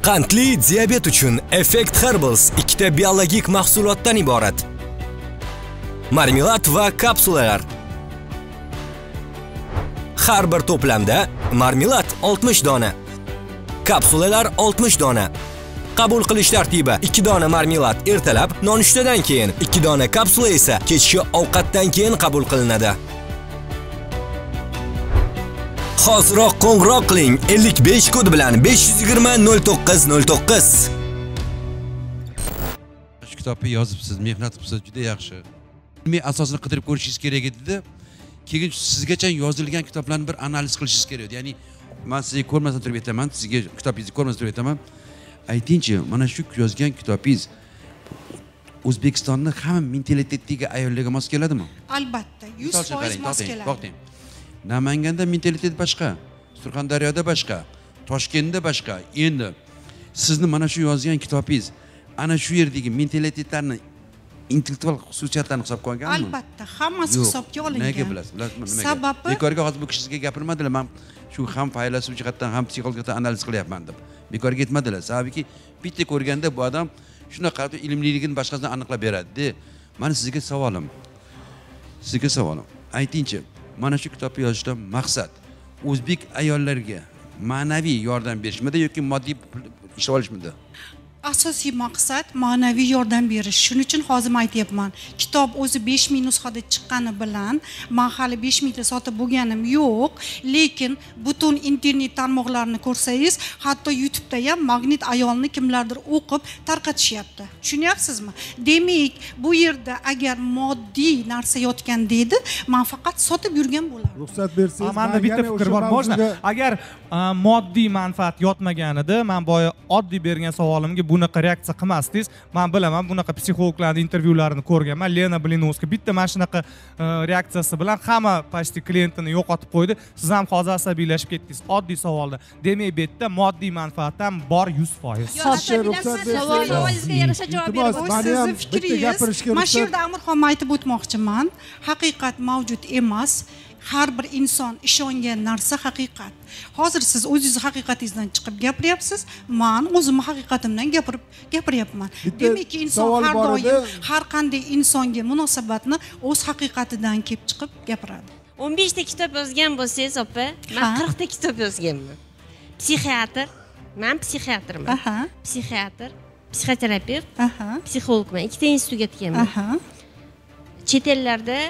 [SPEAKER 20] Qandli diabet uchun Effect Herbals ikkita biologik mahsulotdan iborat. Marmelad va kapsulalar. Har bir to'plamda marmelad 60 dona, kapsulalar 60 dona. Qabul qilish tartibi: 2 dona marmelad ertalab nonushtadan keyin, 2 dona kapsula esa kechki ovqatdan keyin qabul qilinadi. Hoziroq qo'ng'iroq qiling 55 kodi bilan 520 09 09.
[SPEAKER 7] Shu kitobni yozibsiz, mehnat qilibsiz, juda yaxshi. Ilmiy asosini qidirib ko'rishingiz kerak edi-da. Keyin sizgacha yozilgan kitoblarni bir analiz qilishingiz kerak edi. Ya'ni men sizga ko'rmasdan turib aytaman, sizga kitobingizni ko'rmasdan turib aytaman. Aytingchi, mana shu yozgan kitobingiz O'zbekistonni hamma mentalitetdagi ayollarga mos keladimi?
[SPEAKER 9] Albatta, 100% mos keladi.
[SPEAKER 7] To'xtang. Namanganda mentalitet boshqa, Surxondaryoda boshqa, Toshkentda boshqa. Endi sizni mana shu yozgan kitobingiz ana shu yerdagi mentalitetlarni, intellektual xususiyatlarni hisobga olganmi?
[SPEAKER 9] Albatta, hammasi hisobga olingan.
[SPEAKER 7] Nega bilasiz? Bilasizmi nimaga?
[SPEAKER 9] Sababi
[SPEAKER 7] bekorga hozir bu kishi sizga gapirmadilar. Men shu ham faylasuf jihatdan, ham psixolog jihatdan analiz qilyapman deb. Bekorga aytmadilar. Sababiki bitta ko'rganda bu odam shunaqa ilmliligini boshqasidan aniqlab beradi-da. Mana sizga savolim. Sizga savolim. Aytingchi, mana shu kitobni yozishdan maqsad o'zbek ayollariga ma'naviy yordam berishmidi yoki moddiy ishlab olishmidi?
[SPEAKER 9] Asosiy maqsad ma'naviy yordam berish. Shuning uchun hozir aytyapman. Kitob o'zi 5000 nusxada chiqqani bilan men hali 5000 ta sotib bo'lganim yo'q, lekin butun internet tarmoqlarini ko'rsangiz, hatto YouTube'da ham magnit ayolni kimlardir o'qib tarqatishyapti. Tushunyapsizmi? Demak, bu yerda agar moddiy narsa yotgan deydi, men faqat sotib yurgan bo'lardim.
[SPEAKER 21] Ruxsat bersangiz,
[SPEAKER 8] menda bitta fikr bor. Можно? Agar moddiy manfaat yotmaganida, men boya oddiy bergan savolimga bunaqa reaksiya qilmasdingiz. Men bilaman, bunaqa psixologlarning intervyularini ko'rganman. Lena Blinovska bitta mana shunaqa reaksiyasi bilan hamma почти klientini yo'qotib qo'ydi. Siz ham hozir asabiylashib ketdingiz. Oddiy savolda. Demak, bu yerda moddiy manfaat ham bor 100%.
[SPEAKER 10] Savolingizga yarasha javob berib
[SPEAKER 9] sizni fikringiz. Mana shu yerda Amirxonga aytib o'tmoqchiman. Haqiqat mavjud emas. Har bir inson ishongan narsa haqiqat. Hozir siz o'zingiz haqiqatingizdan chiqib gapiryapsiz, men o'zimni haqiqatimdan gapiryapman. Demakki, inson har doim har qanday insonga munosabatni o'z haqiqatidan kelib chiqib gapiradi.
[SPEAKER 12] 15 ta kitob yozgan bo'lsangiz, opa, men 40 ta kitob yozganman. Psixiatr, men psixiatrman. Psixiatr, psixoterapevt, psixologman. 2 ta institut tugatganman. Chet ellarda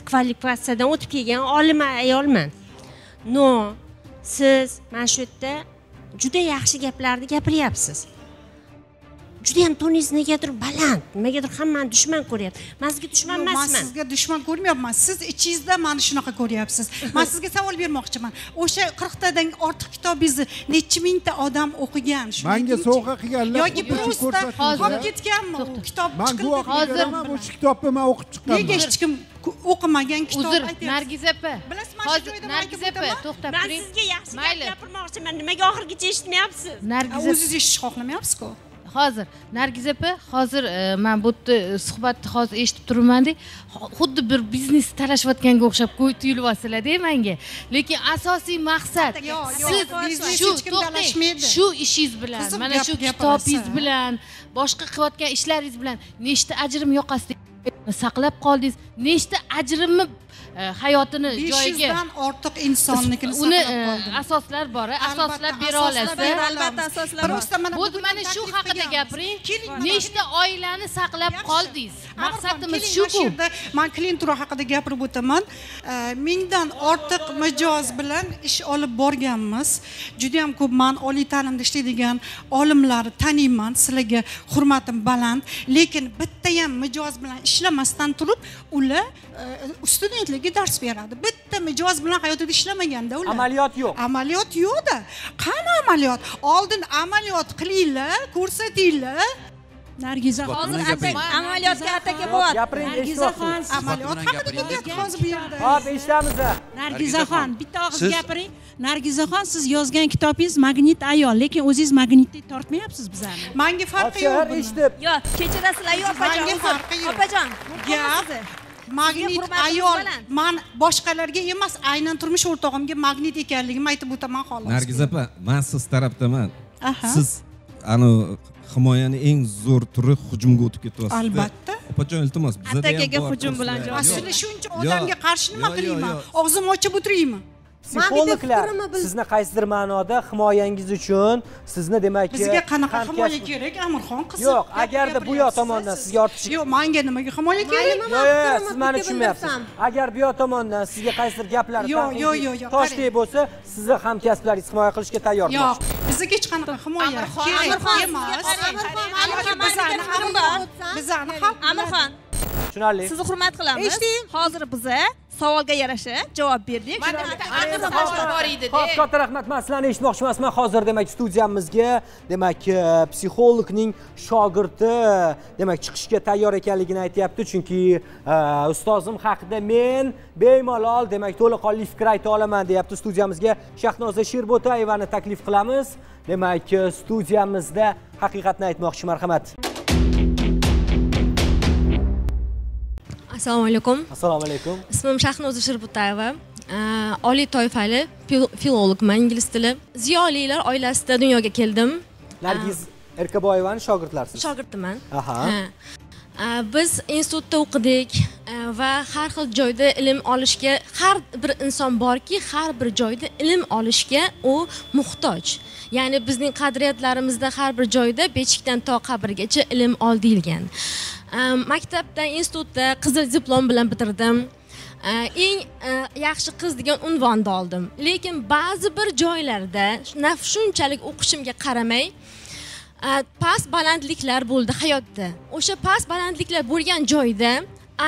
[SPEAKER 12] kvalifikatsiyadan o'tib kelgan olim ayolman. No, siz mana shu yerda juda yaxshi gaplarni gapiryapsiz. Juda ham toningiz negadir baland, nimagadir hammani dushman ko'ryapti. Men sizga dushman emasman.
[SPEAKER 9] Men sizga dushman ko'rmayapman. Siz ichingizda meni shunaqa ko'ryapsiz. Men sizga savol bermoqchiman. O'sha 40 tadan ortiq kitobingizni necha mingta odam o'qigan?
[SPEAKER 21] Menga sovg'a qilganlar
[SPEAKER 9] yoki prosta qolib ketganmi u kitob
[SPEAKER 21] chiqildi? Hozir bu kitobni men o'qib chiqqanman.
[SPEAKER 9] Nega hech kim o'qimagan kitob aytyapsiz?
[SPEAKER 22] Uzr, Nargiz opa.
[SPEAKER 9] Bilasizmi, shu joyda
[SPEAKER 22] Nargiz opa, to'xtab
[SPEAKER 12] Men
[SPEAKER 22] turing.
[SPEAKER 12] sizga yaxshi gap gapirmoqchiman. Nimaga oxirigacha eshitmayapsiz?
[SPEAKER 22] Nargiz
[SPEAKER 9] o'zingiz eshitishni xohlamayapsiz-ku.
[SPEAKER 22] Hozir Nargiz opa, hozir men bu yerda suhbatni hozir eshitib turibman-da, xuddi bir biznes talashayotganga o'xshab tuyulyapsizlar-da menga. Lekin asosiy maqsad siz shu shu ishingiz bilan, mana shu kitobingiz bilan, boshqa qilayotgan ishlaringiz bilan nechta ajrim yoqasida saqlab qoldingiz, nechta ajrimni hayotini joyiga
[SPEAKER 9] 500 dan ortiq insonnikini
[SPEAKER 22] uni
[SPEAKER 9] saqlab qoldim.
[SPEAKER 22] Asoslar bor, asoslar bera olasiz.
[SPEAKER 9] Albatta asoslar bor. Просто mana
[SPEAKER 22] bu mana shu haqida gapiring. Nechta oilani saqlab qoldingiz? Maqsadimiz shu-ku.
[SPEAKER 9] Men klientura haqida gapirib o'taman. 1000 dan ortiq mijoz bilan ish olib borganmiz. Juda ham ko'p men oliy ta'limda ishlaydigan olimlarni taniyman. Sizlarga hurmatim baland, lekin bitta ham mijoz bilan ishlamasdan turib, ular studentlarga dars beradi. Bitta mijoz bilan hayotida ishlamaganda ular.
[SPEAKER 1] Amaliyot yo'q.
[SPEAKER 9] Amaliyot yo'q-da. Qani amaliyot? Oldin amaliyot qilinglar, ko'rsatinglar.
[SPEAKER 10] Nargiza
[SPEAKER 23] hozir amaliyotga ataka bo'lyapti.
[SPEAKER 10] Nargizaxon,
[SPEAKER 9] amaliyot haqida ketyapti hozir bu yerda.
[SPEAKER 1] Hop, eshitamiz.
[SPEAKER 10] Nargizaxon, bitta og'iz gapiring. Nargizaxon, siz yozgan kitobingiz Magnit ayol, lekin o'zingiz magnitdek tortmayapsiz bizani.
[SPEAKER 9] Menga farqi yo'q.
[SPEAKER 1] Eshitib.
[SPEAKER 23] Yo'q, kechirasizlar, yo'q opajon. Opajon,
[SPEAKER 9] gap magnit ayol, men boshqalarga emas, aynan turmush o'rtog'imga magnit ekanligimni aytib o'taman xolos.
[SPEAKER 13] Nargiz opa, men siz tarafdaman. Siz anu himoyani eng zo'r turi hujumga o'tib ketyapsiz.
[SPEAKER 9] Albatta.
[SPEAKER 13] Opajon, iltimos, bizada ham
[SPEAKER 23] Atakaga hujum bilan javob.
[SPEAKER 9] Aslida shuncha odamga qarshi nima qilayman? Og'zimni ochib o'tiraymi?
[SPEAKER 1] Psixologlar sizni qaysidir ma'noda himoyangiz uchun sizni demak
[SPEAKER 9] bizga qanaqa himoya kerak, Amirxon qizi?
[SPEAKER 1] Yo'q, agarda bu yoq tomondan sizga ortiqcha
[SPEAKER 9] yo'q, menga nimaga himoya kerak?
[SPEAKER 1] Yo'q, siz meni tushunmayapsiz. Agar bu yoq tomondan sizga qaysidir gaplar
[SPEAKER 9] yo'q,
[SPEAKER 1] toshdek bo'lsa, sizni hamkasblaringiz himoya qilishga tayyor.
[SPEAKER 9] Yo'q, bizga hech qanaqa himoya kerak emas. Bizani xalq
[SPEAKER 23] Amirxon.
[SPEAKER 1] Tushunarli.
[SPEAKER 23] Sizni hurmat qilamiz. Hozir biza savolga yarasha javob berdik.
[SPEAKER 1] Xo'p, katta rahmat. Men sizlarni eshitmoqchi emasman. Hozir demak studiyamizga, demak psixologning shogirdi, demak chiqishga tayyor ekanligini aytyapti, chunki ustozim haqida men bemalol, demak to'laqonli fikr ayta olaman deyapti. Studiyamizga Shahnoza Sherbo'tayevani taklif qilamiz. Demak, studiyamizda haqiqatni aytmoqchi, marhamat.
[SPEAKER 11] Assalomu alaykum.
[SPEAKER 1] Assalomu alaykum.
[SPEAKER 11] Ismim Shahnoza Sherbutayeva. Oliy toifali filologman, ingliz tili. Ziyolilar oilasida dunyoga keldim.
[SPEAKER 1] Nargiz Erkaboyevaning shogirdlarisiz?
[SPEAKER 11] Shogirdiman. Biz institutda o'qidik va har xil joyda ilm olishga, har bir inson borki, har bir joyda ilm olishga u muhtoj. Ya'ni bizning qadriyatlarimizda har bir joyda beshikdan to qabrgacha ilm ol deyilgan. Maktabda, institutda qizil diplom bilan bitirdim. Eng yaxshi qiz degan unvonni oldim. Lekin ba'zi bir joylarda shunchalik o'qishimga qaramay past balandliklar bo'ldi hayotda. O'sha past balandliklar bo'lgan joyda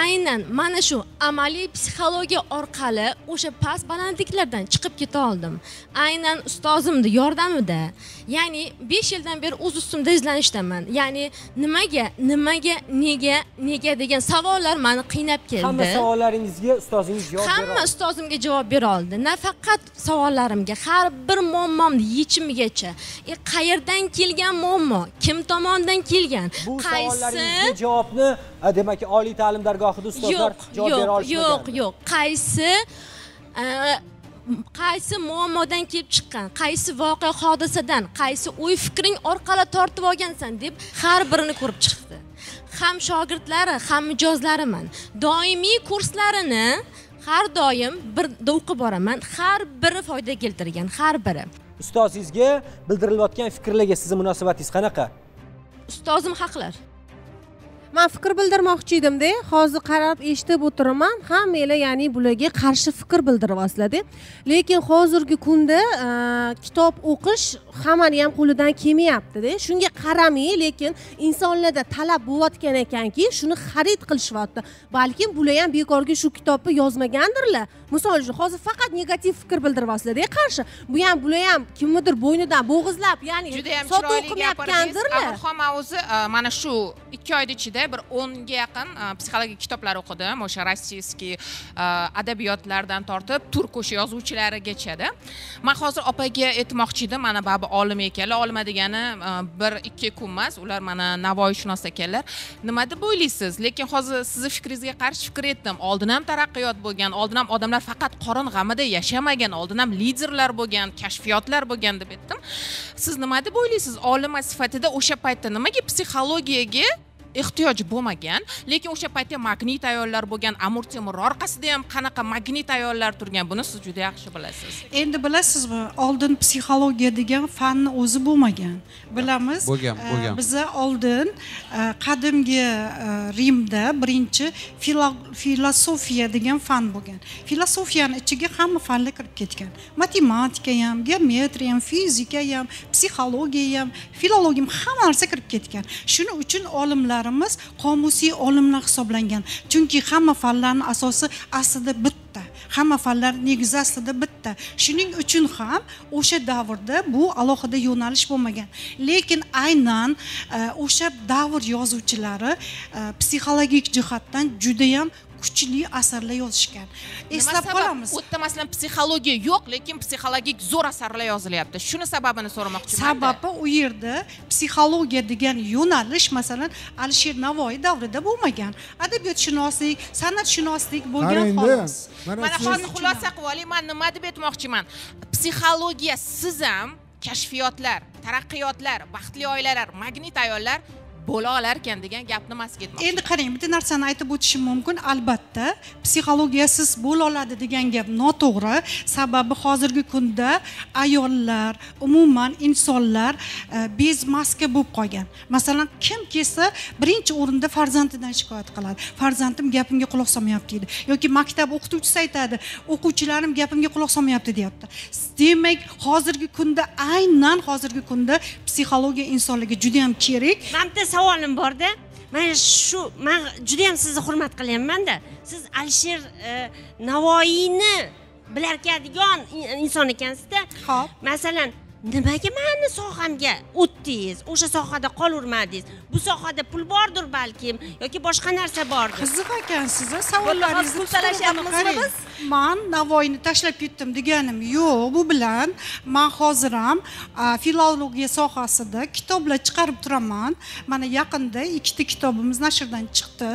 [SPEAKER 11] aynan mana shu amaliy psixologiya orqali o'sha past balandliklardan chiqib keta oldim. Aynan ustozimni yordamida. Ya'ni 5 yildan beri o'z ustimda izlanishdaman. Ya'ni nimaga, nimaga, nega, nega degan savollar meni qiynab keldi.
[SPEAKER 1] Hamma savollaringizga ustozingiz javob bera oldi.
[SPEAKER 11] Hamma ustozimga javob bera oldi. Nafaqat savollarimga, har bir muammomni yechimigacha. Qayerdan kelgan muammo, kim tomonidan kelgan,
[SPEAKER 1] bu savollaringizga javobni demak oliy ta'lim dargohida ustozlar javob bera olishmagan.
[SPEAKER 11] Yo'q, qaysi muammodan kelib chiqqan, qaysi voqea hodisadan, qaysi o'y fikring orqali tortib olgansan deb har birini ko'rib chiqdi. Ham shogirdlari, ham mijozlariman. Doimiy kurslarini har doim birda o'qib boraman, har biri foyda keltirgan, har biri.
[SPEAKER 1] Ustozingizga bildirilayotgan fikrlarga sizning munosabatingiz qanaqa?
[SPEAKER 11] Ustozim haqlar.
[SPEAKER 17] Men fikr bildirmoqchi edimda, hozir qarab eshitib o'tiraman, hammanglar ya'ni bularga qarshi fikr bildiryapsizlar-da. Lekin hozirgi kunda kitob o'qish hammani ham qo'lidan kelmayapti-da. Shunga qaramay, lekin insonlarda talab bo'layotgan ekanki, shuni xarid qilishyapti. Balkim bular ham bekorga shu kitobni yozmagandirlar. Misol uchun, hozir faqat negativ fikr bildiryapsizlar-da qarshi. Bu ham bular ham kimnidir bo'ynidan bo'g'izlab, ya'ni sotuv qilmayotgandirlar.
[SPEAKER 19] Amirxon, men o'zi mana shu 2 oy ichida bir 10 ga yaqin psixologik kitoblar o'qidim. O'sha rossiyskiy adabiyotlardan tortib turk o'sha yozuvchilarigacha-da. Men hozir opaga aytmoqchi edim, mana babi olim ekanlar, olima degani 1-2 kun emas, ular mana Navoiyshunos ekanlar. Nima deb o'ylaysiz? Lekin hozir sizni fikringizga qarshi fikr etdim. Oldin ham taraqqiyot bo'lgan, oldin ham odamlar faqat qorin g'amida yashamagan, oldin ham liderlar bo'lgan, kashfiyotlar bo'lgan deb aytdim. Siz nima deb o'ylaysiz? Olima sifatida o'sha paytda nimaga psixologiyaga ehtiyoj bo'lmagan, lekin o'sha paytda magnit ayollar bo'lgan, Amir Temur orqasida ham qanaqa magnit ayollar turgan, buni siz juda yaxshi bilasiz.
[SPEAKER 9] Endi bilasizmi, oldin psixologiya degan fanni o'zi bo'lmagan. Bilamiz.
[SPEAKER 7] Bo'lgan.
[SPEAKER 9] Biza oldin qadimgi Rimda birinchi filosofiya degan fan bo'lgan. Filosofiyani ichiga hamma fanlar kirib ketgan. Matematika ham, geometriya ham, fizika ham, psixologiya ham, filologiya ham, hamma narsa kirib ketgan. Shuning uchun olimlar qomusiy olimlar hisoblangan. Chunki hamma fanlarning asosi aslida bitta. Hamma fanlar negizi aslida bitta. Shuning uchun ham o'sha davrda bu alohida yo'nalish bo'lmagan. Lekin aynan o'sha davr yozuvchilari psixologik jihatdan juda ham kuchli asarlar yozishgan. Eslab qolamiz.
[SPEAKER 19] U yerda masalan psixologiya yo'q, lekin psixologik zo'r asarlar yozilyapti. Shuni sababini so'ramoqchiman.
[SPEAKER 9] Sababi u yerda psixologiya degan yo'nalish masalan Alisher Navoiy davrida bo'lmagan. Adabiyotshunoslik, san'atshunoslik bo'lgan xolos.
[SPEAKER 19] Mana hozir xulosa qilib oling, men nima deb aytmoqchiman? Psixologiya siz ham kashfiyotlar, taraqqiyotlar, baxtli oilalar, magnit ayollar bo'la olarkan degan gap nimasiga aytmoqchi?
[SPEAKER 9] Endi qarang, bitta narsani aytib o'tishim mumkin. Albatta, psixologiyasiz bo'la oladi degan gap noto'g'ri. Sababi hozirgi kunda ayollar, umuman insonlar bez maska bo'lib qolgan. Masalan, kim kelsa birinchi o'rinda farzandidan shikoyat qiladi. Farzandim gapimga quloq solmayapti deydi. Yoki maktab o'qituvchisi aytadi, o'quvchilarim gapimga quloq solmayapti deyapti. Demak, hozirgi kunda aynan hozirgi kunda psixologiya insonlarga juda ham kerak.
[SPEAKER 12] Savolim borda. Mana shu men juda ham sizni hurmat qilyapman-da. Siz Alisher Navoiyni bilarkadigan inson ekansizda.
[SPEAKER 9] Xo'p.
[SPEAKER 12] Masalan, nimaga meni sohamga o'tdingiz? O'sha sohada qolavermadingiz? Bu sohada pul bordir balkim yoki boshqa narsa bordir.
[SPEAKER 9] Qiziq ekansiz, savollaringizni
[SPEAKER 23] pul talashyapmizmi biz?
[SPEAKER 9] Men Navoiyni tashlab ketdim deganim yo'q. Bu bilan men hozir ham filologiya sohasida kitoblar chiqarib turaman. Mana yaqinda 2 ta kitobimiz nashrdan chiqdi.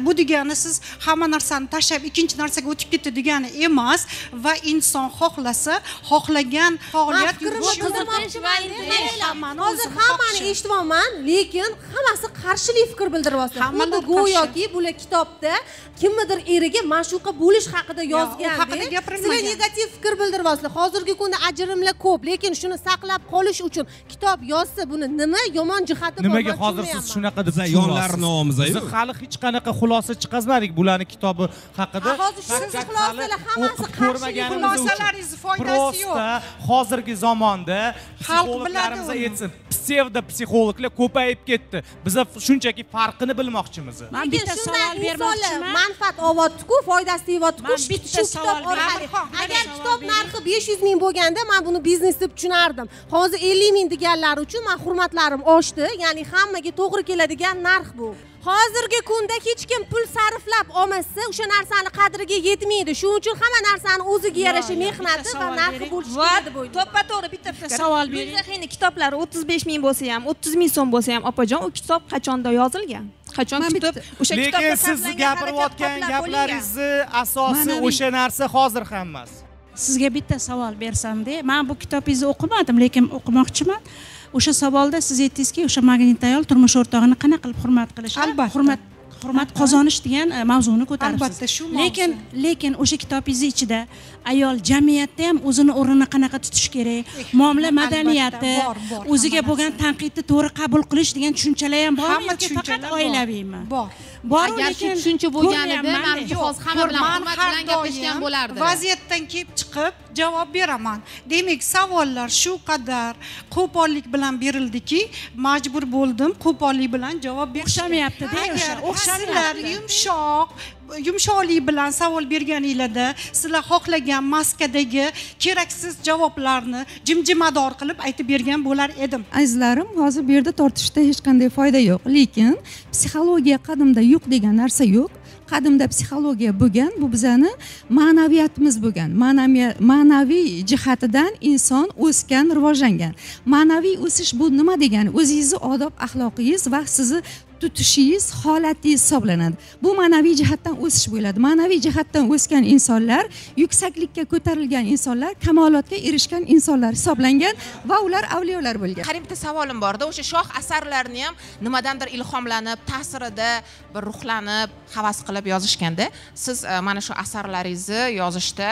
[SPEAKER 9] Bu degani siz hamma narsani tashlab ikkinchi narsaga o'tib ketdi degani emas va inson xohlasa, xohlagan faoliyat
[SPEAKER 17] Hozir hammani eshityapman, lekin hammasi qarshilik fikr bildiryapti. Xuddi go'yoki bular kitobda kimnidir eriga ma'shuqa bo'lish haqida yozgan. Sizlar negativ fikr bildiryapsizlar. Hozirgi kunda ajrimlar ko'p, lekin shuni saqlab qolish uchun kitob yozsa, buni nima yomon jihati bor?
[SPEAKER 8] Nimaga hozir siz shunaqa deb
[SPEAKER 13] yonlarini olamiz-ku?
[SPEAKER 8] Biz hali hech qanaqa xulosa chiqazmadik bularning kitobi haqida.
[SPEAKER 17] Hozir siz xulosalar hammasi qarshilik,
[SPEAKER 9] xulosalaringiz foydasi yo'q.
[SPEAKER 8] Hozirgi zamonda psixologlarimiz aytsin, psevdo psixologlar ko'payib ketdi. Biz shunchaki farqini bilmoqchimiz.
[SPEAKER 10] Men bitta savol bermoqchiman.
[SPEAKER 17] Manfaat olyapti-ku, foydasi tegyapti-ku. Bitta savol orqali. Agar kitob narxi 500 ming bo'lganda, men buni biznes deb tushunardim. Hozir 50 ming deganlar uchun men hurmatlarim oshdi. Ya'ni hammaga to'g'ri keladigan narx bu. Hozirgi kunda hech kim pul sarflab olmasa, o'sha narsani qadriga yetmaydi. Shuning uchun hamma narsani o'ziga yarasha mehnati va narxi bo'lishi kerak deb o'ylayman.
[SPEAKER 23] To'ppa-to'g'ri bitta fikr.
[SPEAKER 10] Savol bering.
[SPEAKER 16] Luizaxinning kitoblari 35 ming bo'lsa ham, 30 ming so'm bo'lsa ham, opajon, u kitob qachonda yozilgan? Qachon kitob o'sha kitobda
[SPEAKER 8] Lekin siz gapirayotgan gaplaringizni asosi o'sha narsa hozir ham emas.
[SPEAKER 10] Sizga bitta savol bersamda, men bu kitobingizni o'qimadim, lekin o'qimoqchiman. O'sha savolda siz aytdingizki, o'sha magnit ayol turmush o'rtog'ini qanaqa qilib hurmat qilishi, Hurmat qozonish degan mavzuni ko'taribsiz.
[SPEAKER 9] Albatta, shu mavzu.
[SPEAKER 10] Lekin o'sha kitobingiz ichida ayol jamiyatda ham o'zini o'rnini qanaqa tutish kerak, muomala madaniyati, o'ziga bo'lgan tanqidni to'g'ri qabul qilish degan tushunchalar ham bormi yoki faqat oilaviymi?
[SPEAKER 9] Bor.
[SPEAKER 10] Bor,
[SPEAKER 19] agar shu tushuncha bo'lganida manimcha hozir hamma bilan hurmat bilan gaplashgan bo'lardi.
[SPEAKER 9] Vaziyatdan kelib chiqib javob beraman. Demak, savollar shu qadar qo'pollik bilan berildiki, majbur bo'ldim qo'pollik bilan javob berishga.
[SPEAKER 10] O'xshamayapti-da o'sha.
[SPEAKER 9] O'xshamayapti. Yumshoqlik bilan savol berganinglarda sizlar xohlagan maskadagi keraksiz javoblarni jimjimador qilib aytib bergan bo'lar edim.
[SPEAKER 2] Azizlarim, hozir bu yerda tortishda hech qanday foyda yo'q, lekin psixologiya qadimda yo'q degan narsa yo'q. Qadimda psixologiya bo'lgan, bu bizani ma'naviyatimiz bo'lgan. Ma'naviy jihatidan inson o'sgan, rivojlangan. Ma'naviy o'sish bu nima degani? O'zingizni odob axloqingiz va sizni tutishingiz, holatingiz hisoblanadi. Bu ma'naviy jihatdan o'sish bo'ladi. Ma'naviy jihatdan o'sgan insonlar, yuksaklikka ko'tarilgan insonlar, kamolotga erishgan insonlar hisoblangan va ular avliyolar bo'lgan.
[SPEAKER 19] Qarang, bitta savolim borda, o'sha shoh asarlarini ham nimadandir ilhomlanib, ta'sirida bir ruhlanib, havas qilib yozishganda, siz mana shu asarlaringizni yozishda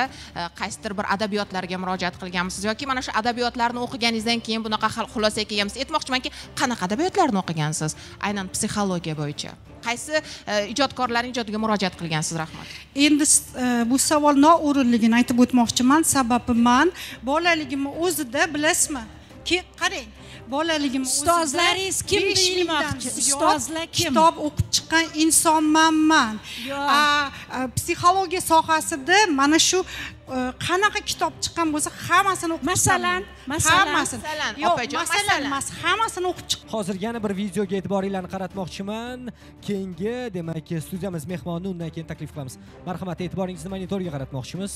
[SPEAKER 19] qaysidir bir adabiyotlarga murojaat qilganmisiz yoki mana shu adabiyotlarni o'qiganingizdan keyin bunaqa xulosaga kelganmisiz? Aytmoqchimanki, qanaqa adabiyotlarni o'qigansiz? Aynan psixologiya bo'yicha qaysi ijodkorlarning ijodiga murojaat qilgansiz? Rahmat.
[SPEAKER 9] Endi bu savol noo'rinligini aytib o'tmoqchiman. Sababi man bolaligimni o'zida bilasizmi? Qarang, bolaligim
[SPEAKER 10] ustozlaringiz kim deyilmoqchi? Ustozlar kim?
[SPEAKER 9] Kitob o'qib chiqqan insonman man. Psixologiya sohasida mana shu qanaqa kitob chiqqan bo'lsa hammasini o'qib
[SPEAKER 10] masalan,
[SPEAKER 9] hammasini. Yo'q, masalan emas, hammasini o'qib chiq.
[SPEAKER 1] Hozir yana bir videoga e'tiboringlarni qaratmoqchiman. Keyingi, demak, studiyamiz mehmonini undan keyin taklif qilamiz. Marhamat, e'tiboringizni monitorga qaratmoqchimiz.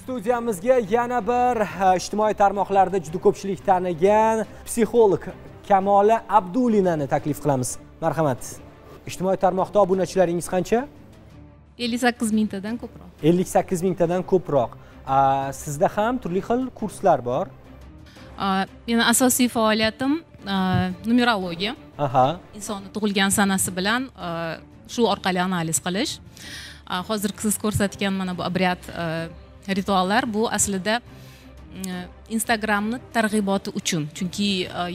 [SPEAKER 1] Studiyamizga yana bir ijtimoiy tarmoqlarda juda ko'pchilik tanigan psixolog Kamola Abdulinani taklif qilamiz. Marhamat. Ijtimoiy tarmoqda obunachilaringiz qancha?
[SPEAKER 3] 58 mingtadan ko'proq.
[SPEAKER 1] 58 mingtadan ko'proq. Sizda ham turli xil kurslar bor.
[SPEAKER 3] Meni asosiy faoliyatim numerologiya.
[SPEAKER 1] Aha.
[SPEAKER 3] Insonni tug'ilgan sanasi bilan shu orqali analiz qilish. Hozir siz ko'rsatgan mana bu obryad rituallar bu aslida Instagramni targ'iboti uchun, chunki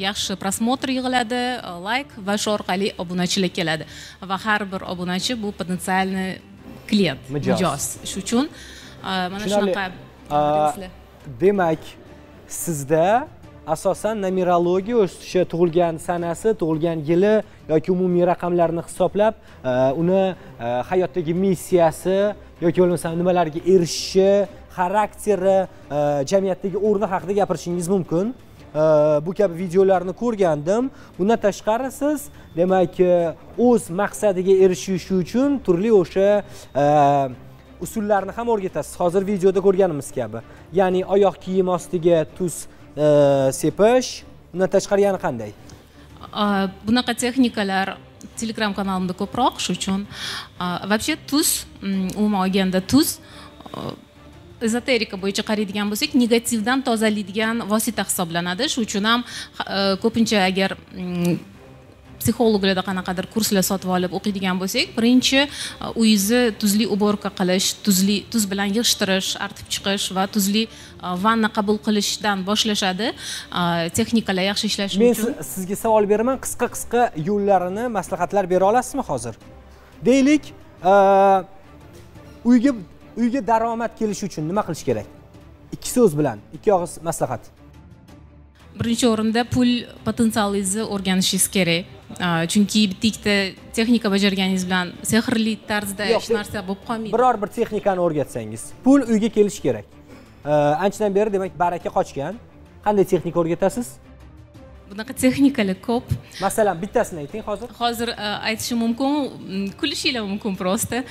[SPEAKER 3] yaxshi prosmotr yig'iladi, like va shu orqali obunachilar keladi va har bir obunachi bu potensialniy klient, mijoz. Shu uchun mana shunaqa.
[SPEAKER 1] Demak, sizda asosan numerologiya, o'sha tug'ilgan sanasi, tug'ilgan yili yoki umumiy raqamlarni hisoblab, uni hayotdagi missiyasi yoki bo'lmasa nimalarga erishishi, xarakteri, jamiyatdagi o'rni haqida gapirishingiz mumkin. Bu kabi videolarni ko'rgandim. Bundan tashqari siz, demak, o'z maqsadiga erishish uchun turli o'sha usullarni ham o'rgatasiz. Hozir videoda ko'rganimiz kabi. Ya'ni oyoq kiyim ostiga tuz sepish, undan tashqari yana qanday?
[SPEAKER 3] Bunaqa texnikalar Telegram kanalimda ko'proq, shu uchun вообще tuz, umuman olganda tuz ezoterika bo'yicha qaraydigan bo'lsak, negativdan tozalaydigan vosita hisoblanadi. Shu uchun ham ko'pincha agar psixologlarda qanaqadir kurslar sotib olib o'qiydigan bo'lsak, birinchi uyingizni tuzli uborka qilish, tuz bilan yig'ishtirish, artib chiqish va tuzli vanna qabul qilishdan boshlashadi. Texnikalar yaxshi ishlashi uchun.
[SPEAKER 1] Men sizga savol beraman, qisqa-qisqa yo'llarini, maslahatlar bera olasizmi hozir? Deylik, uyga daromad kelishi uchun nima qilish kerak? Ikki so'z bilan, ikki og'iz maslahat.
[SPEAKER 3] Birinchi o'rinda pul potensialingizni o'rganishingiz kerak. Chunki bitta-ikkita texnika bajarganingiz bilan sehrli tarzda hech narsa bo'lib qolmaydi.
[SPEAKER 1] Biror bir texnikani o'rgatsangiz, pul uyga kelishi kerak. Anchadan beri demak baraka qochgan. Qanday texnika o'rgatasiz?
[SPEAKER 3] Bunaqa texnikalar ko'p.
[SPEAKER 1] Masalan, bittasini ayting hozir.
[SPEAKER 3] Hozir aytishim mumkin, kulishinglar mumkin prosta.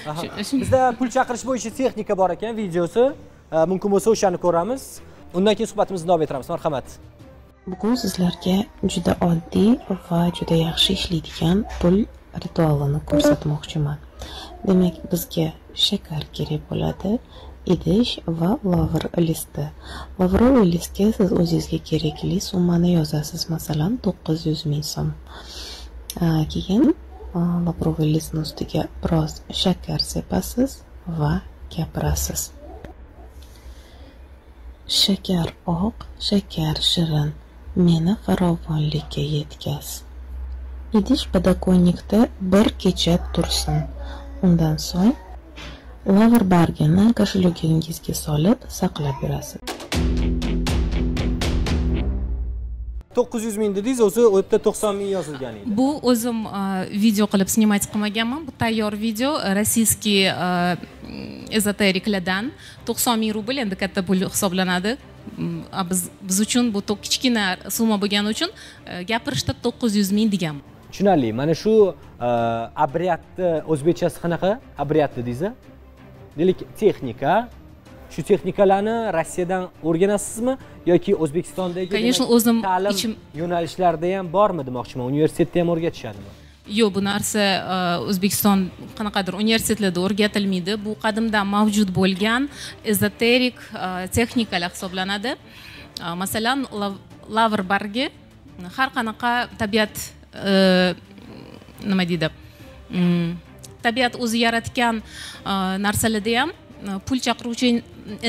[SPEAKER 1] Bizda pul chaqirish bo'yicha texnika bor ekan, videosi. Mumkin bo'lsa o'shani ko'ramiz. Undan keyin suhbatimizni davom ettiramiz. Marhamat.
[SPEAKER 4] Bugun sizlarga juda oddiy va juda yaxshi ishlaydigan pul ritualini ko'rsatmoqchiman. Demak, bizga shakar kerak bo'ladi, idish va lavr listi. Lavroviy listga siz o'zingizga kerakli summani yozasiz, masalan 900 ming so'm. Keyin lavroviy listni ustiga biroz shakar sepasiz va gapirasiz. Shakar oq, shakar shirin, meni farovonlikka yetkaz. Idish podokonnikda bir kecha tursin. Undan so'ng lavr bargini koshelogingizga solib saqlab yurasiz.
[SPEAKER 1] 900 ming dedingiz, o'zi u yerda 90 ming yozilgan edi.
[SPEAKER 3] Bu o'zim video qilib snimat qilmaganman. Bu tayyor video rossiyskiy ezoteriklardan. 90 ming rubl endi katta pul hisoblanadi. Biz uchun bu kichkina summa bo'lgani uchun gapirishda 900 ming deganman.
[SPEAKER 1] Tushunarli. Mana shu obryadni o'zbekchasi qanaqa? Obryad dedingiz-a? Deylik, texnika. Shu texnikalarni Rossiyadan o'rganasizmi yoki O'zbekistondagi
[SPEAKER 3] o'zim
[SPEAKER 1] ta'lim yo'nalishlarida ham bormi demoqchiman? Universitetda ham o'rgatishadimi?
[SPEAKER 3] Yo'q, bu narsa O'zbekiston qanaqadir universitetlarda o'rgatilmaydi. Bu qadimdan mavjud bo'lgan ezoterik texnikalar hisoblanadi. Masalan, lavr bargi har qanaqa tabiat nima deydi? Tabiat o'zi yaratgan narsalarda ham pul chaqiruvchi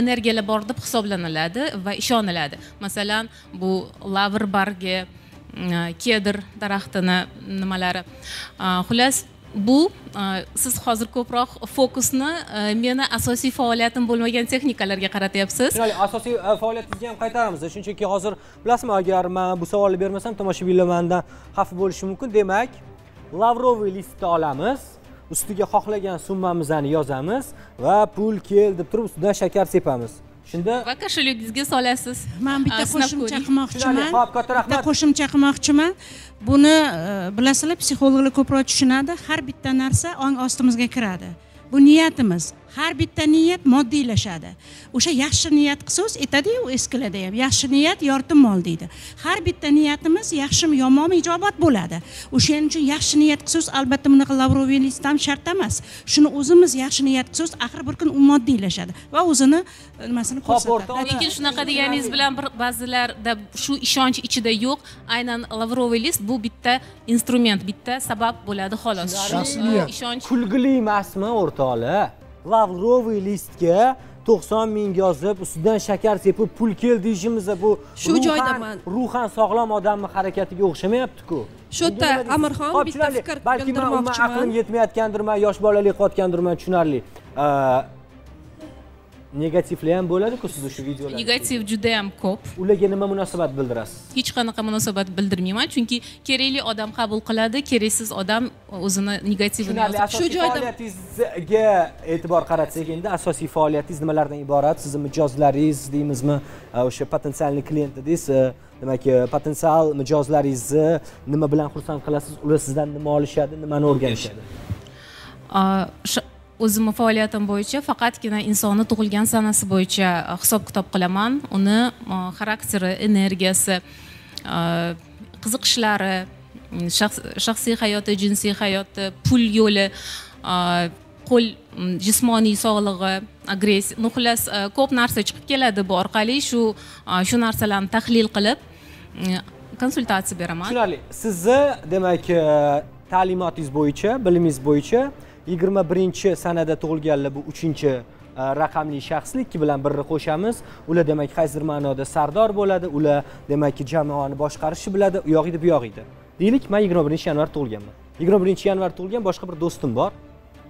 [SPEAKER 3] energiyalar bor deb hisoblaniladi va ishoniladi. Masalan, bu lavr bargi, kedr daraxtini nimalari. Xullas, bu siz hozir ko'proq fokusni meni asosiy faoliyatim bo'lmagan texnikalarga qaratyapsiz.
[SPEAKER 1] Tushunarli, asosiy faoliyatingizga ham qaytaramiz. Shunchaki hozir bilasizmi, agar men bu savolni bermasam tomoshabinlar mendan xafa bo'lishi mumkin. Demak, lavroviy listni olamiz, ustiga xohlagan summamizni yozamiz va pul kel deb turib ustidan shakar sepamiz. Shunda
[SPEAKER 3] va koshelogingizga solasiz.
[SPEAKER 10] Men bitta qo'shimcha qilmoqchiman.
[SPEAKER 1] Xo'p, katta rahmat.
[SPEAKER 10] Bitta qo'shimcha qilmoqchiman. Buni bilasizlar, psixologlar ko'proq tushunadi. Har bitta narsa ong ostimizga kiradi. Bu niyatimiz. Har bitta niyat moddiylashadi. O'sha yaxshi niyat qilsangiz, aytadi-yu eskilarda ham, yaxshi niyat yorti mol deydi. Har bitta niyatimiz yaxshimi yomonmi ijobat bo'ladi. O'shaning uchun yaxshi niyat qilsangiz, albatta bunaqa lavroviy list ham shart emas. Shuni o'zimiz yaxshi niyat qilsangiz, axir bir kun u moddiylashadi va o'zini nimasini ko'rsatadi.
[SPEAKER 3] Lekin shunaqa deganingiz bilan bir ba'zilarda shu ishonch ichida yo'q. Aynan lavroviy list bu bitta instrument, bitta sabab bo'ladi xolos. Shu ishonch
[SPEAKER 1] kulgili emasmi o'rtoqlar? Lavroviy listga 90 ming yozib, ustidan shakar sepib pul kel deyishimiz bu
[SPEAKER 5] shu joydaman.
[SPEAKER 1] Ruhan sog'lom odamning harakatiga o'xshamayapti-ku.
[SPEAKER 5] Shu yerda Amirxon bitta fikr bildirmoqchiman.
[SPEAKER 1] Balki men aqlim yetmayotgandirman, yosh bolalik qilayotgandirman, tushunarli. Negativlar ham bo'ladi-ku siz o'sha videolarda.
[SPEAKER 3] Negativ juda ham ko'p.
[SPEAKER 1] Ularga nima munosabat bildirasiz?
[SPEAKER 3] Hech qanaqa munosabat bildirmayman, chunki kerakli odam qabul qiladi, keraksiz odam o'zini negativini yozib.
[SPEAKER 1] Shu joyda faoliyatingizga e'tibor qaratsak, endi asosiy faoliyatingiz nimalardan iborat? Sizni mijozlaringiz deymizmi, o'sha potensialli klient dedingiz, demak, potensial mijozlaringizni nima bilan xursand qilasiz? Ular sizdan nima olishadi, nimani o'rganishadi?
[SPEAKER 3] O'zimni faoliyatim bo'yicha faqatgina insonni tug'ilgan sanasi bo'yicha hisob-kitob qilaman. Uni xarakteri, energiyasi, qiziqishlari, shaxsiy hayoti, jinsiy hayoti, pul yo'li, qo'l jismoniy sog'lig'i, agressiya, ну xullas ko'p narsa chiqib keladi bu orqali. Shu narsalarni tahlil qilib konsultatsiya beraman.
[SPEAKER 1] Tushunarli. Sizni demak ta'limotingiz bo'yicha, bilimingiz bo'yicha 21-sanada tug'ilganlar bu 3-chi raqamli shaxslik, 2 bilan 1ni qo'shamiz. Ular demak qaysidir ma'noda sardor bo'ladi, ular demak jamoani boshqarishni biladi, u yoq edi, bu yoq edi. Deylik, men 21-yanvar tug'ilganman. 21-yanvar tug'ilgan boshqa bir do'stim bor.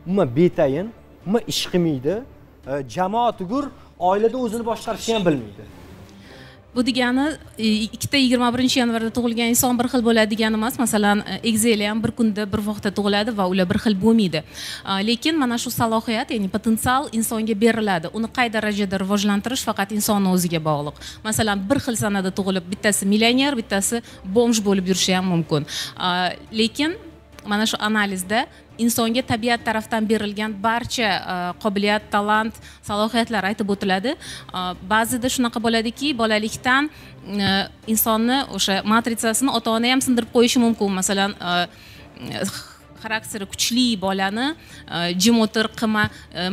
[SPEAKER 1] Umuman betayin, umuman ish qilmaydi, jamoa tugur, oilada o'zini boshqarishni ham bilmaydi.
[SPEAKER 3] Bu degani ikkita 21-yanvarda tug'ilgan inson bir xil bo'ladi degani emas. Masalan, egizaklar ham bir kunda bir vaqtda tug'iladi va ular bir xil bo'lmaydi. Lekin mana shu salohiyat, ya'ni potensial insonga beriladi. Uni qay darajada rivojlantirish faqat insonning o'ziga bog'liq. Masalan, bir xil sanada tug'ilib, bittasi millioner, bittasi bomj bo'lib yurishi ham mumkin. Lekin Mana shu analizda insonga tabiat tarafdan berilgan barcha qobiliyat, talant, salohiyatlar aytib o'tiladi. Ba'zida shunaqa bo'ladiki, bolalikdan insonni o'sha matritsasini ota-ona ham sindirib qo'yishi mumkin. Masalan, xarakteri kuchli bolani jim o'tir, qilma,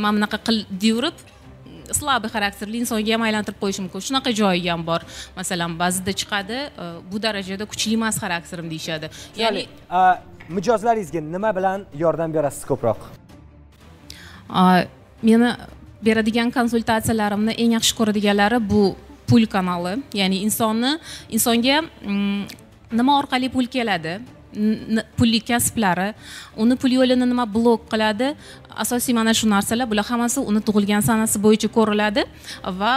[SPEAKER 3] mana bunaqa qil deyurib, слабый xarakterli insonga ham aylantirib qo'yishi mumkin. Shunaqa joyi ham bor. Masalan, ba'zida chiqadi, bu darajada kuchli emas xarakterim deyishadi. Ya'ni
[SPEAKER 1] mijozlaringizga nima bilan yordam berasiz ko'proq?
[SPEAKER 3] Meni beradigan konsultatsiyalarimni eng yaxshi ko'radiganlari bu pul kanali. Ya'ni insonga nima orqali pul keladi, pulli kasblari, uni pul yo'lini nima blok qiladi, asosiy mana shu narsalar, bular hammasi uni tug'ilgan sanasi bo'yicha ko'riladi va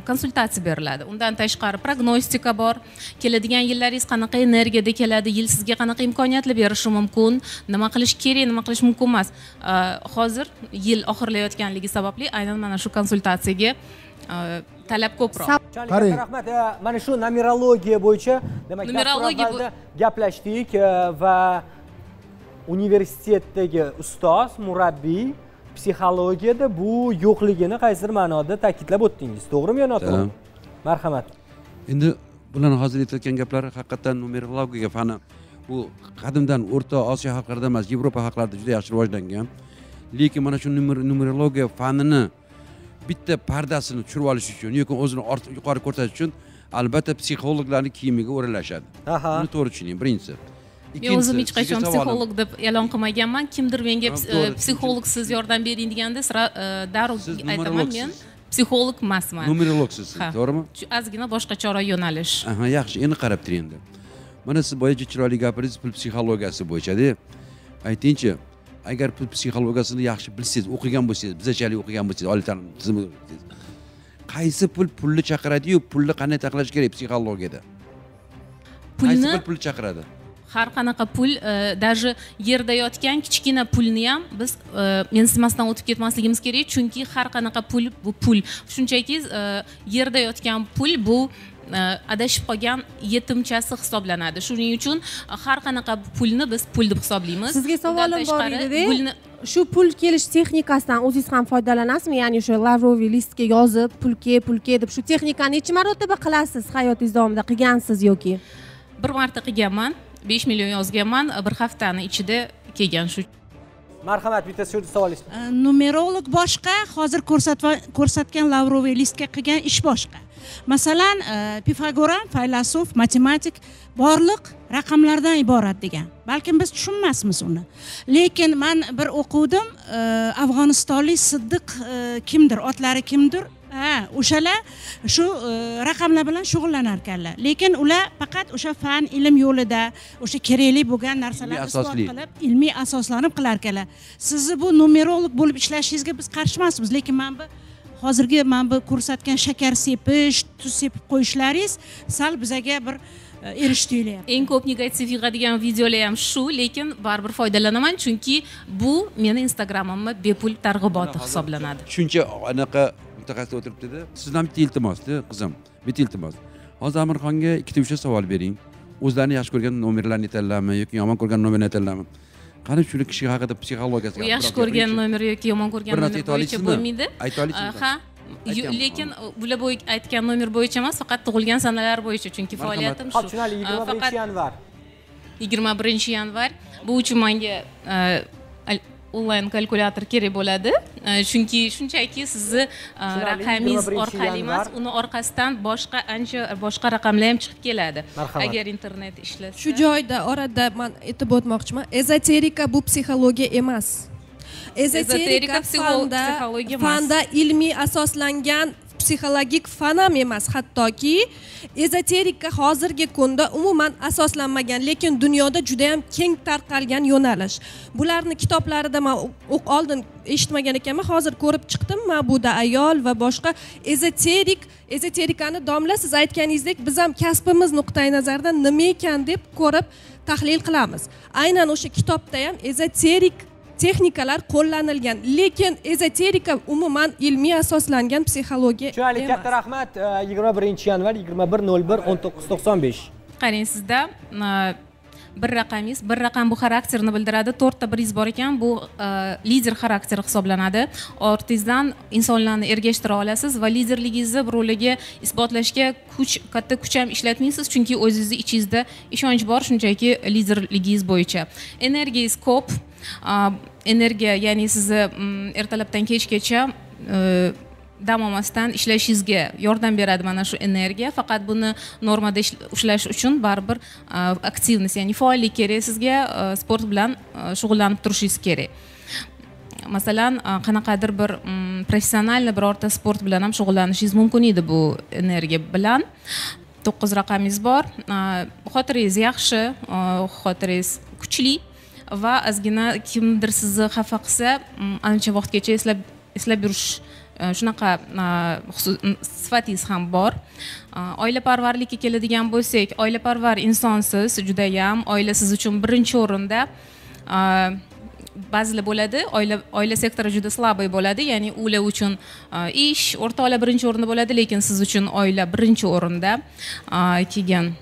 [SPEAKER 3] konsultatsiya beriladi. Undan tashqari prognostika bor. Keladigan yillaringiz qanaqa energiyada keladi, yil sizga qanaqa imkoniyatlar berishi mumkin, nima qilish kerak, nima qilish mumkin emas. Hozir yil oxirlayotganligi sababli aynan mana shu konsultatsiyaga talab ko'proq.
[SPEAKER 1] Qarang, rahmat. Mana shu numerologiya bo'yicha, demak, numerologiya gaplashdik va universitetdagi ustoz, murabbiy psixologiyada bu yo'qligini qaysidir ma'noda ta'kidlab o'tdingiz. To'g'rimi yo noto'g'ri? Marhamat.
[SPEAKER 7] Endi bularni hozir aytayotgan gaplari haqiqatan numerologiya fani bu qadimdan O'rta Osiyo xalqlarida emas, Yevropa xalqlarida juda yaxshi rivojlangan. Lekin mana shu numerologiya fanini bitta pardasini tushirib olish uchun yoki o'zini yuqori ko'rsatish uchun albatta psixologlarning kiyimiga o'ralashadi. Buni to'g'ri tushuning, birinchisi.
[SPEAKER 3] Men o'zim hech qachon psixolog deb e'lon qilmaganman. Kimdir menga psixologsiz yordam bering deganda darrov aytaman, men psixolog emasman.
[SPEAKER 7] Numerologsiz, to'g'rimi?
[SPEAKER 3] Ozgina boshqacharoq yo'nalish.
[SPEAKER 7] Aha, yaxshi, endi qarab turing endi. Mana siz boya chiroyli gapirdingiz pul psixologiyasi bo'yicha-da. Aytingchi, agar pul psixologiyasini yaxshi bilsangiz, o'qigan bo'lsangiz, bizachalik o'qigan bo'lsangiz, oliy ta'lim tizimida, qaysi pul pulni chaqiradi-yu, pulni qanday taxlash kerak psixologiyada? Qaysi pul pulni chaqiradi?
[SPEAKER 3] Har qanaqa pul, даже yerda yotgan kichkina pulni ham biz mensimasdan o'tib ketmasligimiz kerak, chunki har qanaqa pul bu pul. Shunchaki yerda yotgan pul bu adashib qolgan yetimchasi hisoblanadi. Shuning uchun har qanaqa pulni biz pul deb hisoblaymiz.
[SPEAKER 17] Sizga savolim bor edi-da. Shu pul kelish texnikasidan o'zingiz ham foydalanasizmi? Ya'ni o'sha lavroviy listga yozib, pul ke, pul ke deb shu texnikani necha marotaba qilasiz hayotingiz davomida, qilgansiz yoki?
[SPEAKER 3] Bir marta qilganman. 5 million yozganman, bir haftani ichida kelgan shu.
[SPEAKER 1] Marhamat, bitta shu savol.
[SPEAKER 10] Numerolog boshqa, hozir ko'rsatgan lavroviy listga qilgan ish boshqa. Masalan, Pifagor ham faylasuf, matematik borliq raqamlardan iborat degan. Balkim biz tushunmasmiz uni. Lekin men bir o'quvdim, Afg'onistonlik Siddiq kimdir, otlari kimdir? Ha, o'shalar shu raqamlar bilan shug'ullanar ekanlar. Lekin ular faqat o'sha fan, ilm yo'lida o'sha kerakli bo'lgan narsalarni isbot qilib, ilmiy asoslanib qilar ekanlar. Sizni bu numerolog bo'lib ishlashingizga biz qarshi emasmiz, lekin men bu hozirgi men bu ko'rsatgan shakar sepish, tuz sepib qo'yishlaringiz sal bizaga bir erish tuyulyapti.
[SPEAKER 3] Eng ko'p negativ yig'adigan videolar ham shu, lekin baribir foydalanaman, chunki bu meni Instagramimni bepul targ'iboti hisoblanadi.
[SPEAKER 7] Shuncha anaqa mutaxassis o'tiribdi-da. Sizdan bitta iltimos-da, qizim, bitta iltimos. Hozir Amirxonga ikkita uchta savol bering. O'zlarini yaxshi ko'rgan nomerlarni aytadilarmi yoki yomon ko'rgan nomerni aytadilarmi? Qani shu kishi haqida psixologiyasi.
[SPEAKER 3] Yaxshi ko'rgan nomer yoki yomon ko'rgan nomer bo'yicha bo'lmaydi.
[SPEAKER 7] Ayta olasizmi?
[SPEAKER 3] Ha. Lekin bular bo'yicha aytgan nomer bo'yicha emas, faqat tug'ilgan sanalar bo'yicha, chunki faoliyatim shu.
[SPEAKER 1] Xo'p, tushunarli. 21-yanvar.
[SPEAKER 3] 21-yanvar. Bu uchun menga onlayn kalkulyator kerak bo'ladi. Chunki shunchaki sizni raqamingiz orqali emas, uni orqasidan boshqa ancha boshqa raqamlar ham chiqib keladi. Agar internet ishlasa.
[SPEAKER 5] Shu joyda orada men aytib o'tmoqchiman, ezoterika bu psixologiya emas. Ezoterika fanda ilmiy asoslangan psixologik fan ham emas, hattoki ezoterika hozirgi kunda umuman asoslanmagan, lekin dunyoda juda ham keng tarqalgan yo'nalish. Bularni kitoblarida men oldin eshitmagan ekanman, hozir ko'rib chiqdim. Ma'buda ayol va boshqa ezoterikani domla siz aytganingizdek biz ham kasbimiz nuqtai nazaridan nima ekan deb ko'rib tahlil qilamiz. Aynan o'sha kitobda ham ezoterik texnikalar qo'llanilgan, lekin ezoterika umuman ilmiy asoslangan psixologiya
[SPEAKER 1] emas. Tushunarli, katta rahmat. 21-yanvar 21:01 19:95.
[SPEAKER 3] Qarang, sizda Bir raqamingiz, bir raqam bu xarakterni bildiradi. 4 ta biringiz bor ekan, bu lider xarakteri hisoblanadi. Ortingizdan insonlarni ergashtira olasiz va liderligingizni birovlarga isbotlashga kuch, katta kuch ham ishlatmaysiz, chunki o'zingizni ichingizda ishonch bor shunchaki liderligingiz bo'yicha. Energiyangiz ko'p. Energiya, ya'ni sizni ertalabdan kechgacha dam olmasdan ishlashingizga yordam beradi mana shu energiya. Faqat buni normada ushlash uchun baribir aktivnost, ya'ni faollik kerak sizga, sport bilan shug'ullanib turishingiz kerak. Masalan, qanaqadir bir professional birorta sport bilan ham shug'ullanishingiz mumkin edi bu energiya bilan. 9 raqamingiz bor. Xotirangiz yaxshi, xotirangiz kuchli va ozgina kimdir sizni xafa qilsa, ancha vaqtgacha eslab yurish shunaqa sifatingiz ham bor. Oilaparvarlikka keladigan bo'lsak, oilaparvar insonsiz, judayam oila siz uchun birinchi o'rinda. Ba'zilar bo'ladi, oila sektori juda slabый bo'ladi, ya'ni ular uchun ish, o'rtoqlar birinchi o'rinda bo'ladi, lekin siz uchun oila birinchi o'rinda. Keyin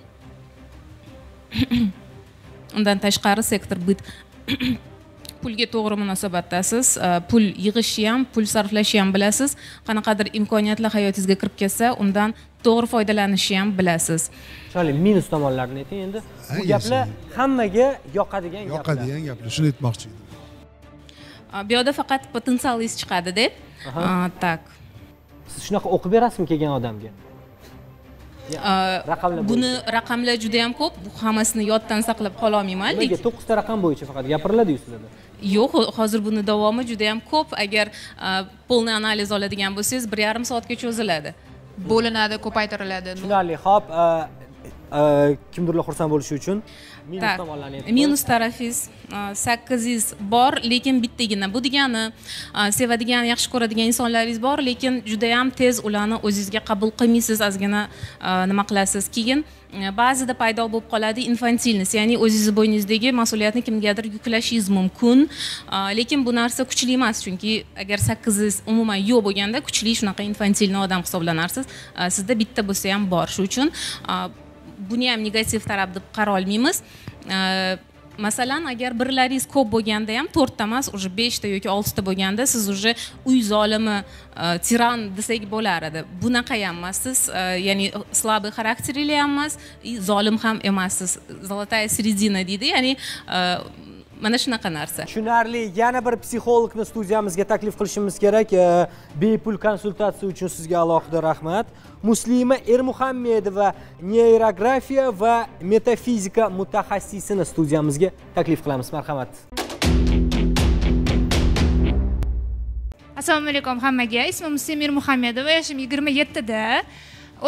[SPEAKER 3] undan tashqari sektor bit pulga to'g'ri munosabatdasiz, pul yig'ishni ham, pul sarflashni ham bilasiz, qanaqadir imkoniyatlar hayotingizga kirib kelsa, undan to'g'ri foydalanishni ham bilasiz.
[SPEAKER 1] Chiroyli minus tomonlarini ayting endi. Bu gaplar hammaga yoqadigan gaplar.
[SPEAKER 6] Yoqadigan gaplar, shuni aytmoqchi edim.
[SPEAKER 3] Bu yerda faqat potensialingiz chiqadi deb. Tak.
[SPEAKER 1] Siz shunaqa o'qib berasizmi kelgan odamga?
[SPEAKER 3] Buni raqamlar juda ham ko'p, bu hammasini yoddan saqlab qola olmayman.
[SPEAKER 1] Nega 9 ta raqam bo'yicha faqat gapiriladi-yu sizlarda?
[SPEAKER 3] Yo'q, hozir buni davomi juda ham ko'p. Agar polniy analiz oladigan bo'lsangiz, 1,5 soatga cho'ziladi.
[SPEAKER 19] Bo'linadi, ko'paytiriladi.
[SPEAKER 1] Tushunarli. Xo'p, kimdirlar xursand bo'lishi uchun minus tomonlarni aytib.
[SPEAKER 3] Minus tarafingiz 800 bor, lekin bittagina. Bu degani sevadigan, yaxshi ko'radigan insonlaringiz bor, lekin juda ham tez ularni o'zingizga qabul qilmaysiz, ozgina nima qilasiz. Keyin ba'zida paydo bo'lib qoladi infantilnost, ya'ni o'zingizni bo'yningizdagi mas'uliyatni kimgadir yuklashingiz mumkin, lekin bu narsa kuchli emas, chunki agar 800 umuman yo'q bo'lganda kuchli shunaqa infantilni odam hisoblanarsiz. Sizda bitta bo'lsa ham bor, shu uchun buni ham negativ taraf deb qara olmaymiz. Masalan, agar birlaringiz ko'p bo'lganda ham 4 ta emas, уже 5 ta yoki 6 ta bo'lganda siz уже uy zolimi, tiran desak bo'lar edi. Bunaqa ham emassiz, ya'ni слабый xarakterli ham emas, zolim ham emassiz. Золотая середина deydi, ya'ni mana shunaqa narsa.
[SPEAKER 1] Tushunarli. Yana bir psixologni studiyamizga taklif qilishimiz kerak. Bepul konsultatsiya uchun sizga alohida rahmat. Muslima Ermuhammedova, neyrografiya va metafizika mutaxassisini studiyamizga taklif qilamiz. Marhamat.
[SPEAKER 14] Assalomu alaykum hammaga. Ismim Muslima Ermuhammedova, yoshim 27 da.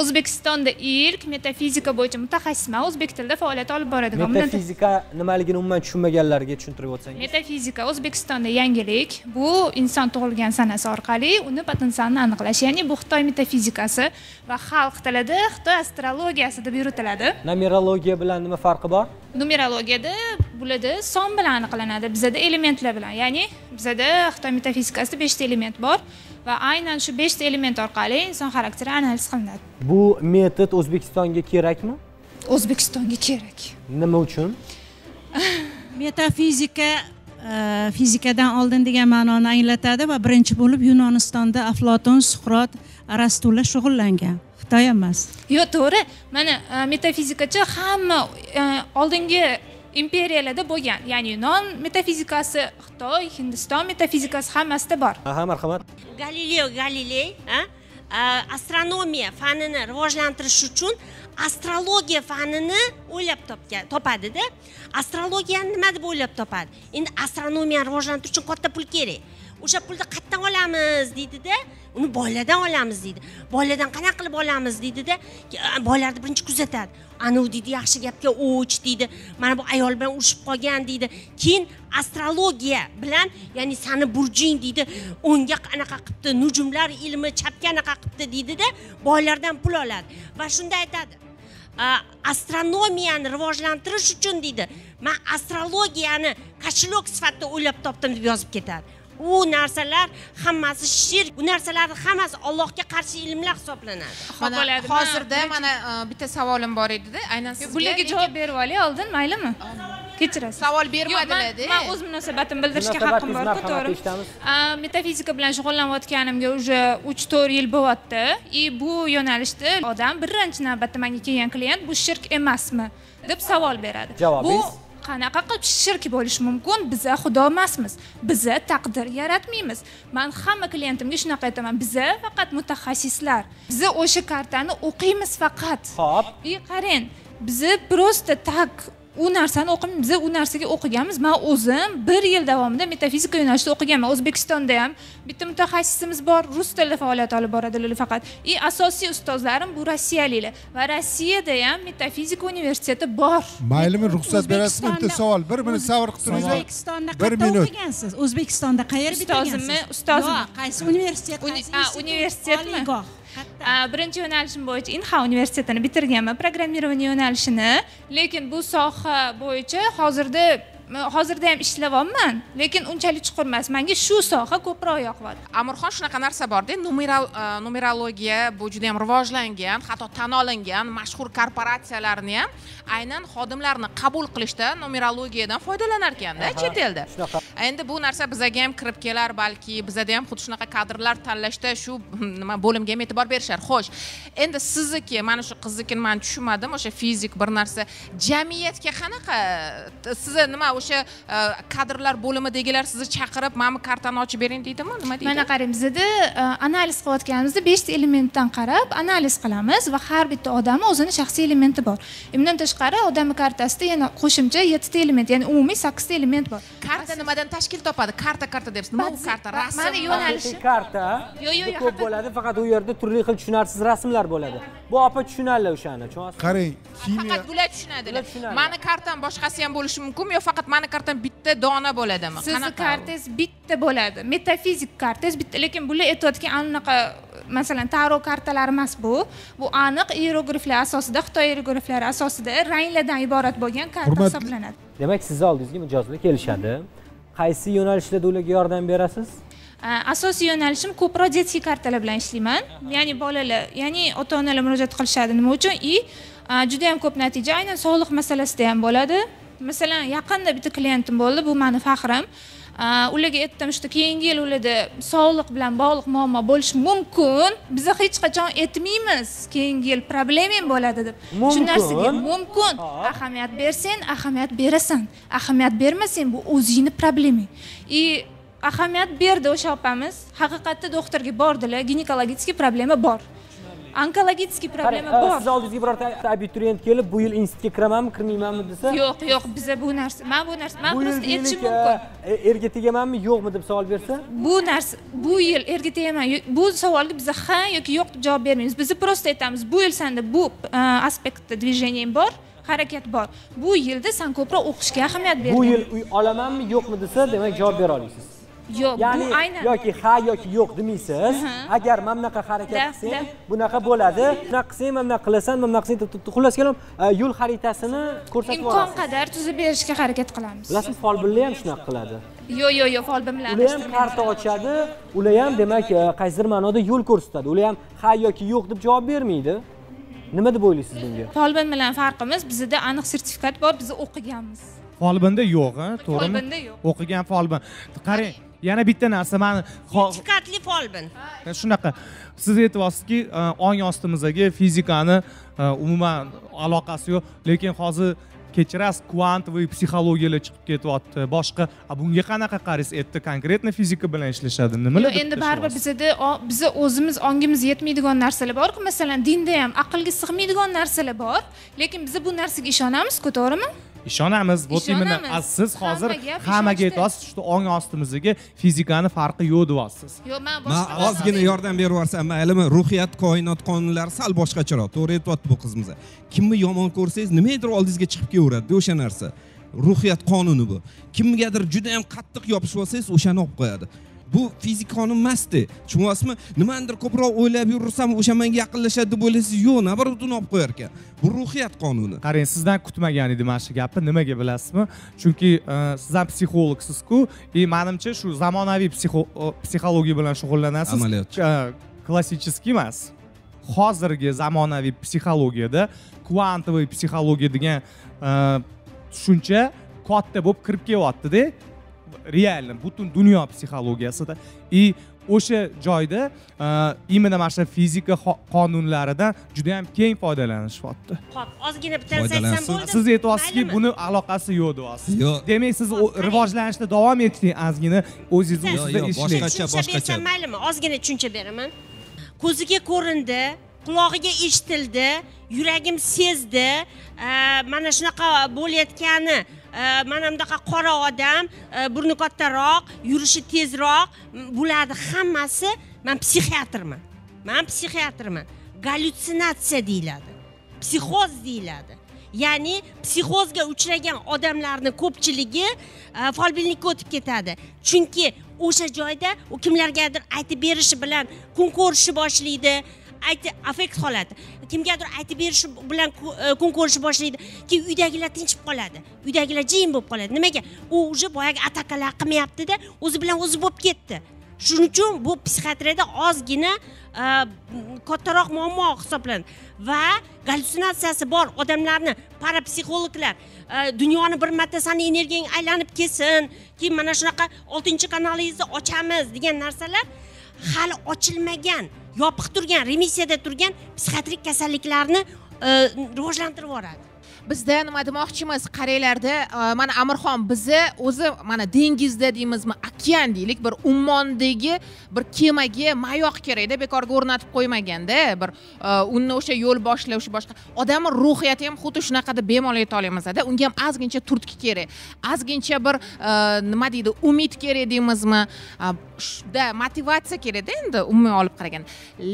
[SPEAKER 14] O'zbekistonda ilk metafizika bo'yicha mutaxassisman, o'zbek tilida faoliyat olib boradigan.
[SPEAKER 1] Metafizika nimaligini umuman tushunmaganlarga tushuntirib o'tsangiz.
[SPEAKER 14] Metafizika O'zbekistonda yangilik. Bu inson tug'ilgan sanasi orqali uni potensialini aniqlash. Ya'ni bu Xitoy metafizikasi va xalq tilida Xitoy astrologiyasi deb yuritiladi.
[SPEAKER 1] Numerologiya bilan nima farqi bor?
[SPEAKER 14] Numerologiyada bularda son bilan aniqlanadi, bizada elementlar bilan. Ya'ni bizada Xitoy metafizikasida 5 ta element bor va aynan shu 5 ta element orqali inson xarakteri analiz qilinadi.
[SPEAKER 1] Bu metod O'zbekistonga kerakmi?
[SPEAKER 14] O'zbekistonga kerak.
[SPEAKER 1] Nima uchun?
[SPEAKER 10] Metafizika fizikadan oldin degan ma'noni anglatadi va birinchi bo'lib Yunonistonda Aflotun, Suqrot, Arastular shug'ullangan. Xitoy emas.
[SPEAKER 14] Yo'q, to'g'ri. Mana metafizikachi hamma oldingi imperiyalarda bo'lgan. Ya'ni Yunon metafizikasi, Xitoy, Hindiston metafizikasi hammasida bor.
[SPEAKER 1] Aha, marhamat.
[SPEAKER 12] Galileo Galiley, astronomiya fanini rivojlantirish uchun astrologiya fanini o'ylab topadi-da. Astrologiyani nima deb o'ylab topadi? Endi astronomiyani rivojlantirish uchun katta pul kerak. O'sha pulni qayerdan olamiz deydi-da, uni boylardan olamiz deydi. Boylardan qanaqa qilib olamiz deydi-da, boylarni birinchi kuzatadi. Anu deydi, yaxshi gapga o'ch deydi. Mana bu ayol bilan urushib qolgan deydi. Keyin astrologiya bilan, ya'ni sani burjing deydi, o'ngga anaqa qilibdi, nujumlar ilmi chapga anaqa qilibdi deydi-da, boylardan pul oladi. Va shunda aytadi, astronomiyani rivojlantirish uchun deydi, men astrologiyani koshelok sifatida o'ylab topdim deb yozib ketadi. U narsalar hammasi shirk, bu narsalarning hammasi Allohga qarshi ilmlar hisoblanadi.
[SPEAKER 19] Mana hozirda mana bitta savolim bor edi-da, aynan sizga.
[SPEAKER 14] Bularga javob berib olay oldin, maylimi? Kechirasiz.
[SPEAKER 19] Savol bermadilar-da.
[SPEAKER 14] Man o'z munosabatimni bildirishga haqqim bor-ku, to'g'ri. Metafizika bilan shug'ullanayotganimga уже 3-4 yil bo'lyapti. И bu yo'nalishda odam birinchi navbatda menga kelgan klient bu shirk emasmi deb savol beradi. Bu qanaqa qilib shirk bo'lishi mumkin? Biza xudo emasmiz. Biza taqdir yaratmaymiz. Men hamma klientimga shunaqa aytaman. Biza faqat mutaxassislar. Biza o'sha kartani o'qiymiz faqat.
[SPEAKER 1] Xo'p.
[SPEAKER 14] И qarang, biza просто tak u narsani o'qiymiz. Biza u narsaga o'qiganmiz. Men o'zim 1 yil davomida metafizika yo'nalishida o'qiganman. O'zbekistonda ham bitta mutaxassisimiz bor, rus tilida faoliyat olib boradilar faqat. И asosiy ustozlarim bu rossiyaliklar va Rossiyada ham metafizika universiteti bor.
[SPEAKER 21] Maylimi, ruxsat berasizmi? Bitta savol, bir minut sabr qilib turingiz.
[SPEAKER 10] O'zbekistonda qayerda o'qigansiz? O'zbekistonda qayerda bitirgansiz?
[SPEAKER 14] Ustozim.
[SPEAKER 10] Qaysi universitet?
[SPEAKER 14] Universitetmi? Birinchi yo'nalishim bo'yicha Inha universitetini bitirganman, programmirование yo'nalishini, lekin bu soha bo'yicha hozirda ham ishlayapman, lekin unchalik chuqur emas. Menga shu soha ko'proq yoqyapti.
[SPEAKER 19] Amirxon, shunaqa narsa bor-da, numerologiya bu juda ham rivojlangan, hatto tan olingan mashhur korporatsiyalarni ham aynan xodimlarni qabul qilishda numerologiyadan foydalanar ekanda chet elda. Endi bu narsa bizaga ham kirib kelar, balki bizada ham xuddi shunaqa kadrlar tanlashda shu nima bo'limga ham e'tibor berishar. Xo'sh, endi sizniki, mana shu qiznikini men tushunmadim, o'sha fizik bir narsa jamiyatga qanaqa sizni nima o'sha kadrlar bo'limidagilar sizni chaqirib, mana bu kartani ochib bering deydimi, nima deydi?
[SPEAKER 14] Mana qarang, bizda analiz qilayotganimizda 5 ta elementdan qarab analiz qilamiz va har bitta odamning o'zini shaxsiy elementi bor. Undan tashqari odamning kartasida yana qo'shimcha 7 ta element, ya'ni umumiy 8 ta element bor.
[SPEAKER 19] Karta nimadan tashkil topadi? Karta karta deyapsiz. Nima u karta? Rasm.
[SPEAKER 14] Mana yo'nalishi.
[SPEAKER 1] Karta.
[SPEAKER 14] Yo'q,
[SPEAKER 1] ko'p bo'ladi, faqat u yerda turli xil tushunarsiz rasmlar bo'ladi. Bu opa tushunarli o'shani, tushunasiz?
[SPEAKER 21] Qarang, kimyo
[SPEAKER 19] faqat bular tushunadilar. Mani kartam boshqasi ham bo'lishi mumkinmi yo faqat mani kartam bitta dona bo'ladimi?
[SPEAKER 14] Sizni kartangiz bitta bo'ladi. Metafizik kartangiz bitta, lekin bular aytayotgan anaqa masalan taro kartalari emas bu. Bu aniq iyerogliflar asosida, Xitoy iyerogliflari asosida ranglardan iborat bo'lgan karta hisoblanadi.
[SPEAKER 1] Demak, sizni oldingizga mijozlar kelishadi. Qaysi yo'nalishlarda ularga yordam berasiz?
[SPEAKER 14] Asosiy yo'nalishim ko'proq детский kartalar bilan ishlayman. Ya'ni bolalar, ya'ni ota-onalar murojaat qilishadi nima uchun? И juda ham ko'p natija aynan sog'liq masalasida ham bo'ladi. Masalan, yaqinda bitta klientim bo'ldi, bu meni faxrim. Ularga aytdim, shu keyingi yil ularda sog'liq bilan bog'liq muammo bo'lishi mumkin. Biz hech qachon aytmaymiz, keyingi yil probleming bo'ladi deb. Shu narsaga mumkin. Ahamiyat bersang, ahamiyat berasan. Ahamiyat bermasang, bu o'zingni probleming. И ahamiyat berdi o'sha opamiz. Haqiqatda doktorga bordilar, ginekologik problema bor. Onkologik problema bor.
[SPEAKER 1] Siz oldingizga birorta abituriyent kelib, bu yil institutga kiramanmi, kirmaymanmi desa?
[SPEAKER 14] Yo'q, yo'q, biza bu narsa, men bu narsa, men просто aytishim mumkin.
[SPEAKER 1] Erga tegamanmi, yo'qmi deb savol bersa?
[SPEAKER 14] Bu narsa, bu yil erga tegaman, bu savolga biza ha yoki yo'q deb javob bermaymiz. Biz просто aytamiz, bu yil senda bu aspektda движение bor, harakat bor. Bu yilda sen ko'proq o'qishga ahamiyat bergin.
[SPEAKER 1] Bu yil uy olamanmi, yo'qmi desa, demak javob bera olasiz.
[SPEAKER 14] Yo'q, bu aynan
[SPEAKER 1] yoki ha yoki yo'q demaysiz. Agar mana bunaqa harakat qilsang, bunaqa bo'ladi. Bunaqa qilsang, mana bunaqa qilasan, mana bunaqa qilsang, xullas kalom yo'l xaritasini ko'rsatib
[SPEAKER 14] imkon
[SPEAKER 1] yuborasiz.
[SPEAKER 14] Qadar tuzib berishga harakat qilamiz.
[SPEAKER 1] Bilasizmi, folbinlar ham shunaqa qiladi.
[SPEAKER 14] Yo'q, yo'q, yo'q, folbin bilan
[SPEAKER 1] ular ham karta ochadi, ular ham demak qaysidir ma'noda yo'l ko'rsatadi. Ular ham ha yoki yo'q deb javob bermaydi. Nima deb o'ylaysiz bunga?
[SPEAKER 14] Folbin bilan farqimiz, bizda aniq sertifikat bor, biz o'qiganmiz.
[SPEAKER 8] Folbinda yo'q, ha, to'g'rimi?
[SPEAKER 14] Folbinda yo'q.
[SPEAKER 8] O'qigan folbin. Qarang, yana bitta narsa meni
[SPEAKER 12] sertifikatli folbin.
[SPEAKER 8] Shunaqa. Siz aytyapsizki, ong ostimizdagi fizikani umuman aloqasi yo'q, lekin hozir kechirasiz, kvantoviy psixologiyalar chiqib ketyapti. Boshqa, bunga qanaqa qaraysiz? Endi konkretно fizika bilan ishlashadi. Nimalar?
[SPEAKER 14] Endi baribir bizda biza o'zimiz ongimiz yetmaydigan narsalar bor-ku, masalan, dinda ham aqlga sig'maydigan narsalar bor, lekin biz bu narsaga ishonamiz-ku, to'g'rimi?
[SPEAKER 8] Ishonamiz. Вот именно siz hozir hammaga aytasiz, shu ong ostimizdagi fizikani farqi yo'q deyapsiz.
[SPEAKER 14] Yo'q, men
[SPEAKER 13] boshqa ozgina yordam berib yuborsam maylimi? Ruhiyat, koinot qonunlari sal boshqacharoq. To'g'ri aytyapti bu qizimiz. Kimni yomon ko'rsangiz, nimadir oldingizga chiqib kelaveradi, o'sha narsa. Ruhiyat qonuni bu. Kimgadir juda ham qattiq yopishib olsangiz, o'shani olib qo'yadi. Bu fizik qonun emas-da. Tushunyapsizmi? Nimanidir ko'proq o'ylab yursam, o'sha menga yaqinlashadi deb o'ylaysiz, yo'q, nabarot uni olib qo'yar ekan. Bu ruhiyat qonuni.
[SPEAKER 8] Qarang, sizdan kutmagan edim mana shu gapni. Nimaga bilasizmi? Chunki siz ham psixologsiz-ku, и menimcha shu zamonaviy psixologiya bilan shug'ullanasiz.
[SPEAKER 13] Amaliyotchi.
[SPEAKER 8] Klassik emas. Hozirgi zamonaviy psixologiyada kvantoviy psixologiya degan tushuncha katta bo'lib kirib kelyapti-da. Реально butun dunyo psixologiyasida. И o'sha joyda именно mana shu fizika qonunlaridan juda ham keng foydalanishyapti.
[SPEAKER 12] Xo'p, ozgina bitta narsa aytsam bo'ldi.
[SPEAKER 8] Siz aytyapsizki, buni aloqasi yo'q deyapsiz. Demak, siz rivojlanishda davom etdingiz, ozgina o'zingiz ustida ishlang.
[SPEAKER 12] Boshqacha maylimi? Ozgina tushuncha beraman. Ko'ziga ko'rindi, qulog'iga eshitildi, yuragim sezdi, mana shunaqa bo'layotgani, mana bunaqa qora odam, burni kattaroq, yurishi tezroq, bularni hammasi men psixiatrman. Men psixiatrman. Gallyutsinatsiya deyiladi. Psixoz deyiladi. Ya'ni psixozga uchragan odamlarning ko'pchiligi folbinlikka o'tib ketadi. Chunki o'sha joyda u kimlargadir aytib berishi bilan kun ko'rishi boshlaydi. Affekt holati. Kimgadir aytib berishi bilan kun ko'rishi boshlaydi. Keyin uydagilar tinchib qoladi. Uydagilar jim bo'lib qoladi. Nimaga? U уже boyagi atakalar qilmayapti-da, o'zi bilan o'zi bo'lib ketdi. Shuning uchun bu psixiatriyada ozgina kattaroq muammo hisoblanadi va gallyutsinatsiyasi bor odamlarni parapsixologlar dunyoni bir marta sani energiyang aylanib kelsin, keyin mana shunaqa 6-kanalingizni ochamiz degan narsalar hali ochilmagan, yopiq turgan, remissiyada turgan psixiatrik kasalliklarni rivojlantirib yuboradi.
[SPEAKER 19] Bizda nima demoqchimiz, qaranglarda, mana Amirxon bizni o'zi mana dengizda deymizmi, okean deylik, bir ummondagi bir kemaga mayoq kerakda, bekorga o'rnatib qo'ymaganda, bir uni o'sha yo'l boshlab, o'sha boshqa odamning ruhiyati ham xuddi shunaqa deb bemalol ayta olamizda, unga ham ozgincha turtki kerak, ozgincha bir nima deydi, umid kerak deymizmi, da motivatsiya kerakda endi umumiy olib qaraganda.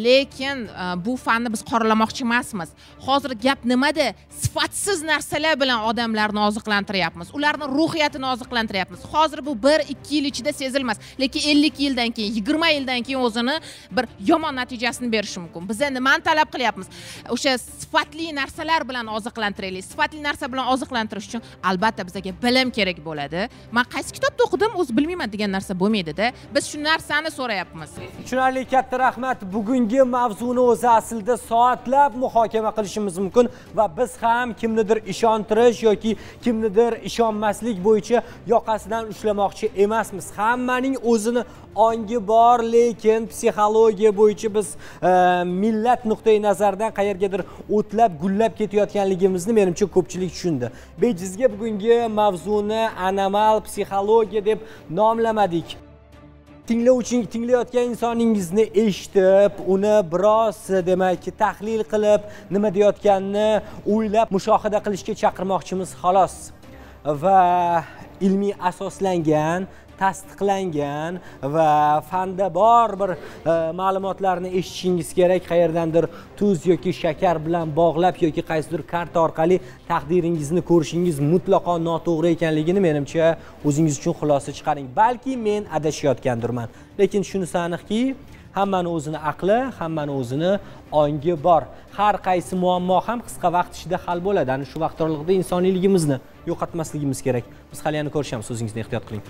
[SPEAKER 19] Lekin bu fanni biz qoralamoqchi emasmiz. Hozir gap nimada? Sifatsiz narsalar bilan odamlarni oziqlantiryapmiz, ularni ruhiyatini oziqlantiryapmiz. Hozir bu 1-2 yil ichida sezilmas, lekin 50 yildan keyin, 20 yildan keyin o'zini bir yomon natijasini berishi mumkin. Biz nimani talab qilyapmiz? O'sha sifatli narsalar bilan oziqlantiraylik. Sifatli narsa bilan oziqlantirish uchun albatta bizga bilim kerak bo'ladi. Men qaysi kitobda o'qidim, o'zi bilmayman degan narsa bo'lmaydi-da. Biz shu narsani so'rayapmiz.
[SPEAKER 1] Tushunarli, katta rahmat. Bugungi mavzuni o'zi aslida soatlab muhokama qilishimiz mumkin va biz ham kimnidir ishontirish yoki kimnidir ishonmaslik bo'yicha yoqasidan ushlamoqchi emasmiz. Hammaning o'zini ongi bor, lekin psixologiya bo'yicha biz millat nuqtai nazaridan qayergadir o'tlab gullab ketayotganligimizni menimcha ko'pchilik tushundi. Bejizga bugungi mavzuni anomal psixologiya deb nomlamadik. Tinglayotgan insoningizni eshitib, uni biroz demak tahlil qilib, nima deyotganini o'ylab mushohada qilishga chaqirmoqchimiz xolos. Va ilmiy asoslangan, tasdiqlangan va fanda bor bir ma'lumotlarni eshitishingiz kerak. Qayerdandir tuz yoki shakar bilan bog'lab yoki qaysidir karta orqali taqdiringizni ko'rishingiz mutlaqo noto'g'ri ekanligini menimcha o'zingiz uchun xulosa chiqaring. Balki men adashayotgandirman, lekin shunisi aniqki, hammani o'zini aqli, hammani o'zini ongi bor. Har qaysi muammo ham qisqa vaqt ichida hal bo'ladi. Ana shu vaqt oralig'ida insoniyligimizni yo'qotmasligimiz kerak. Biz hali yana ko'rishamiz. O'zingizni ehtiyot qiling.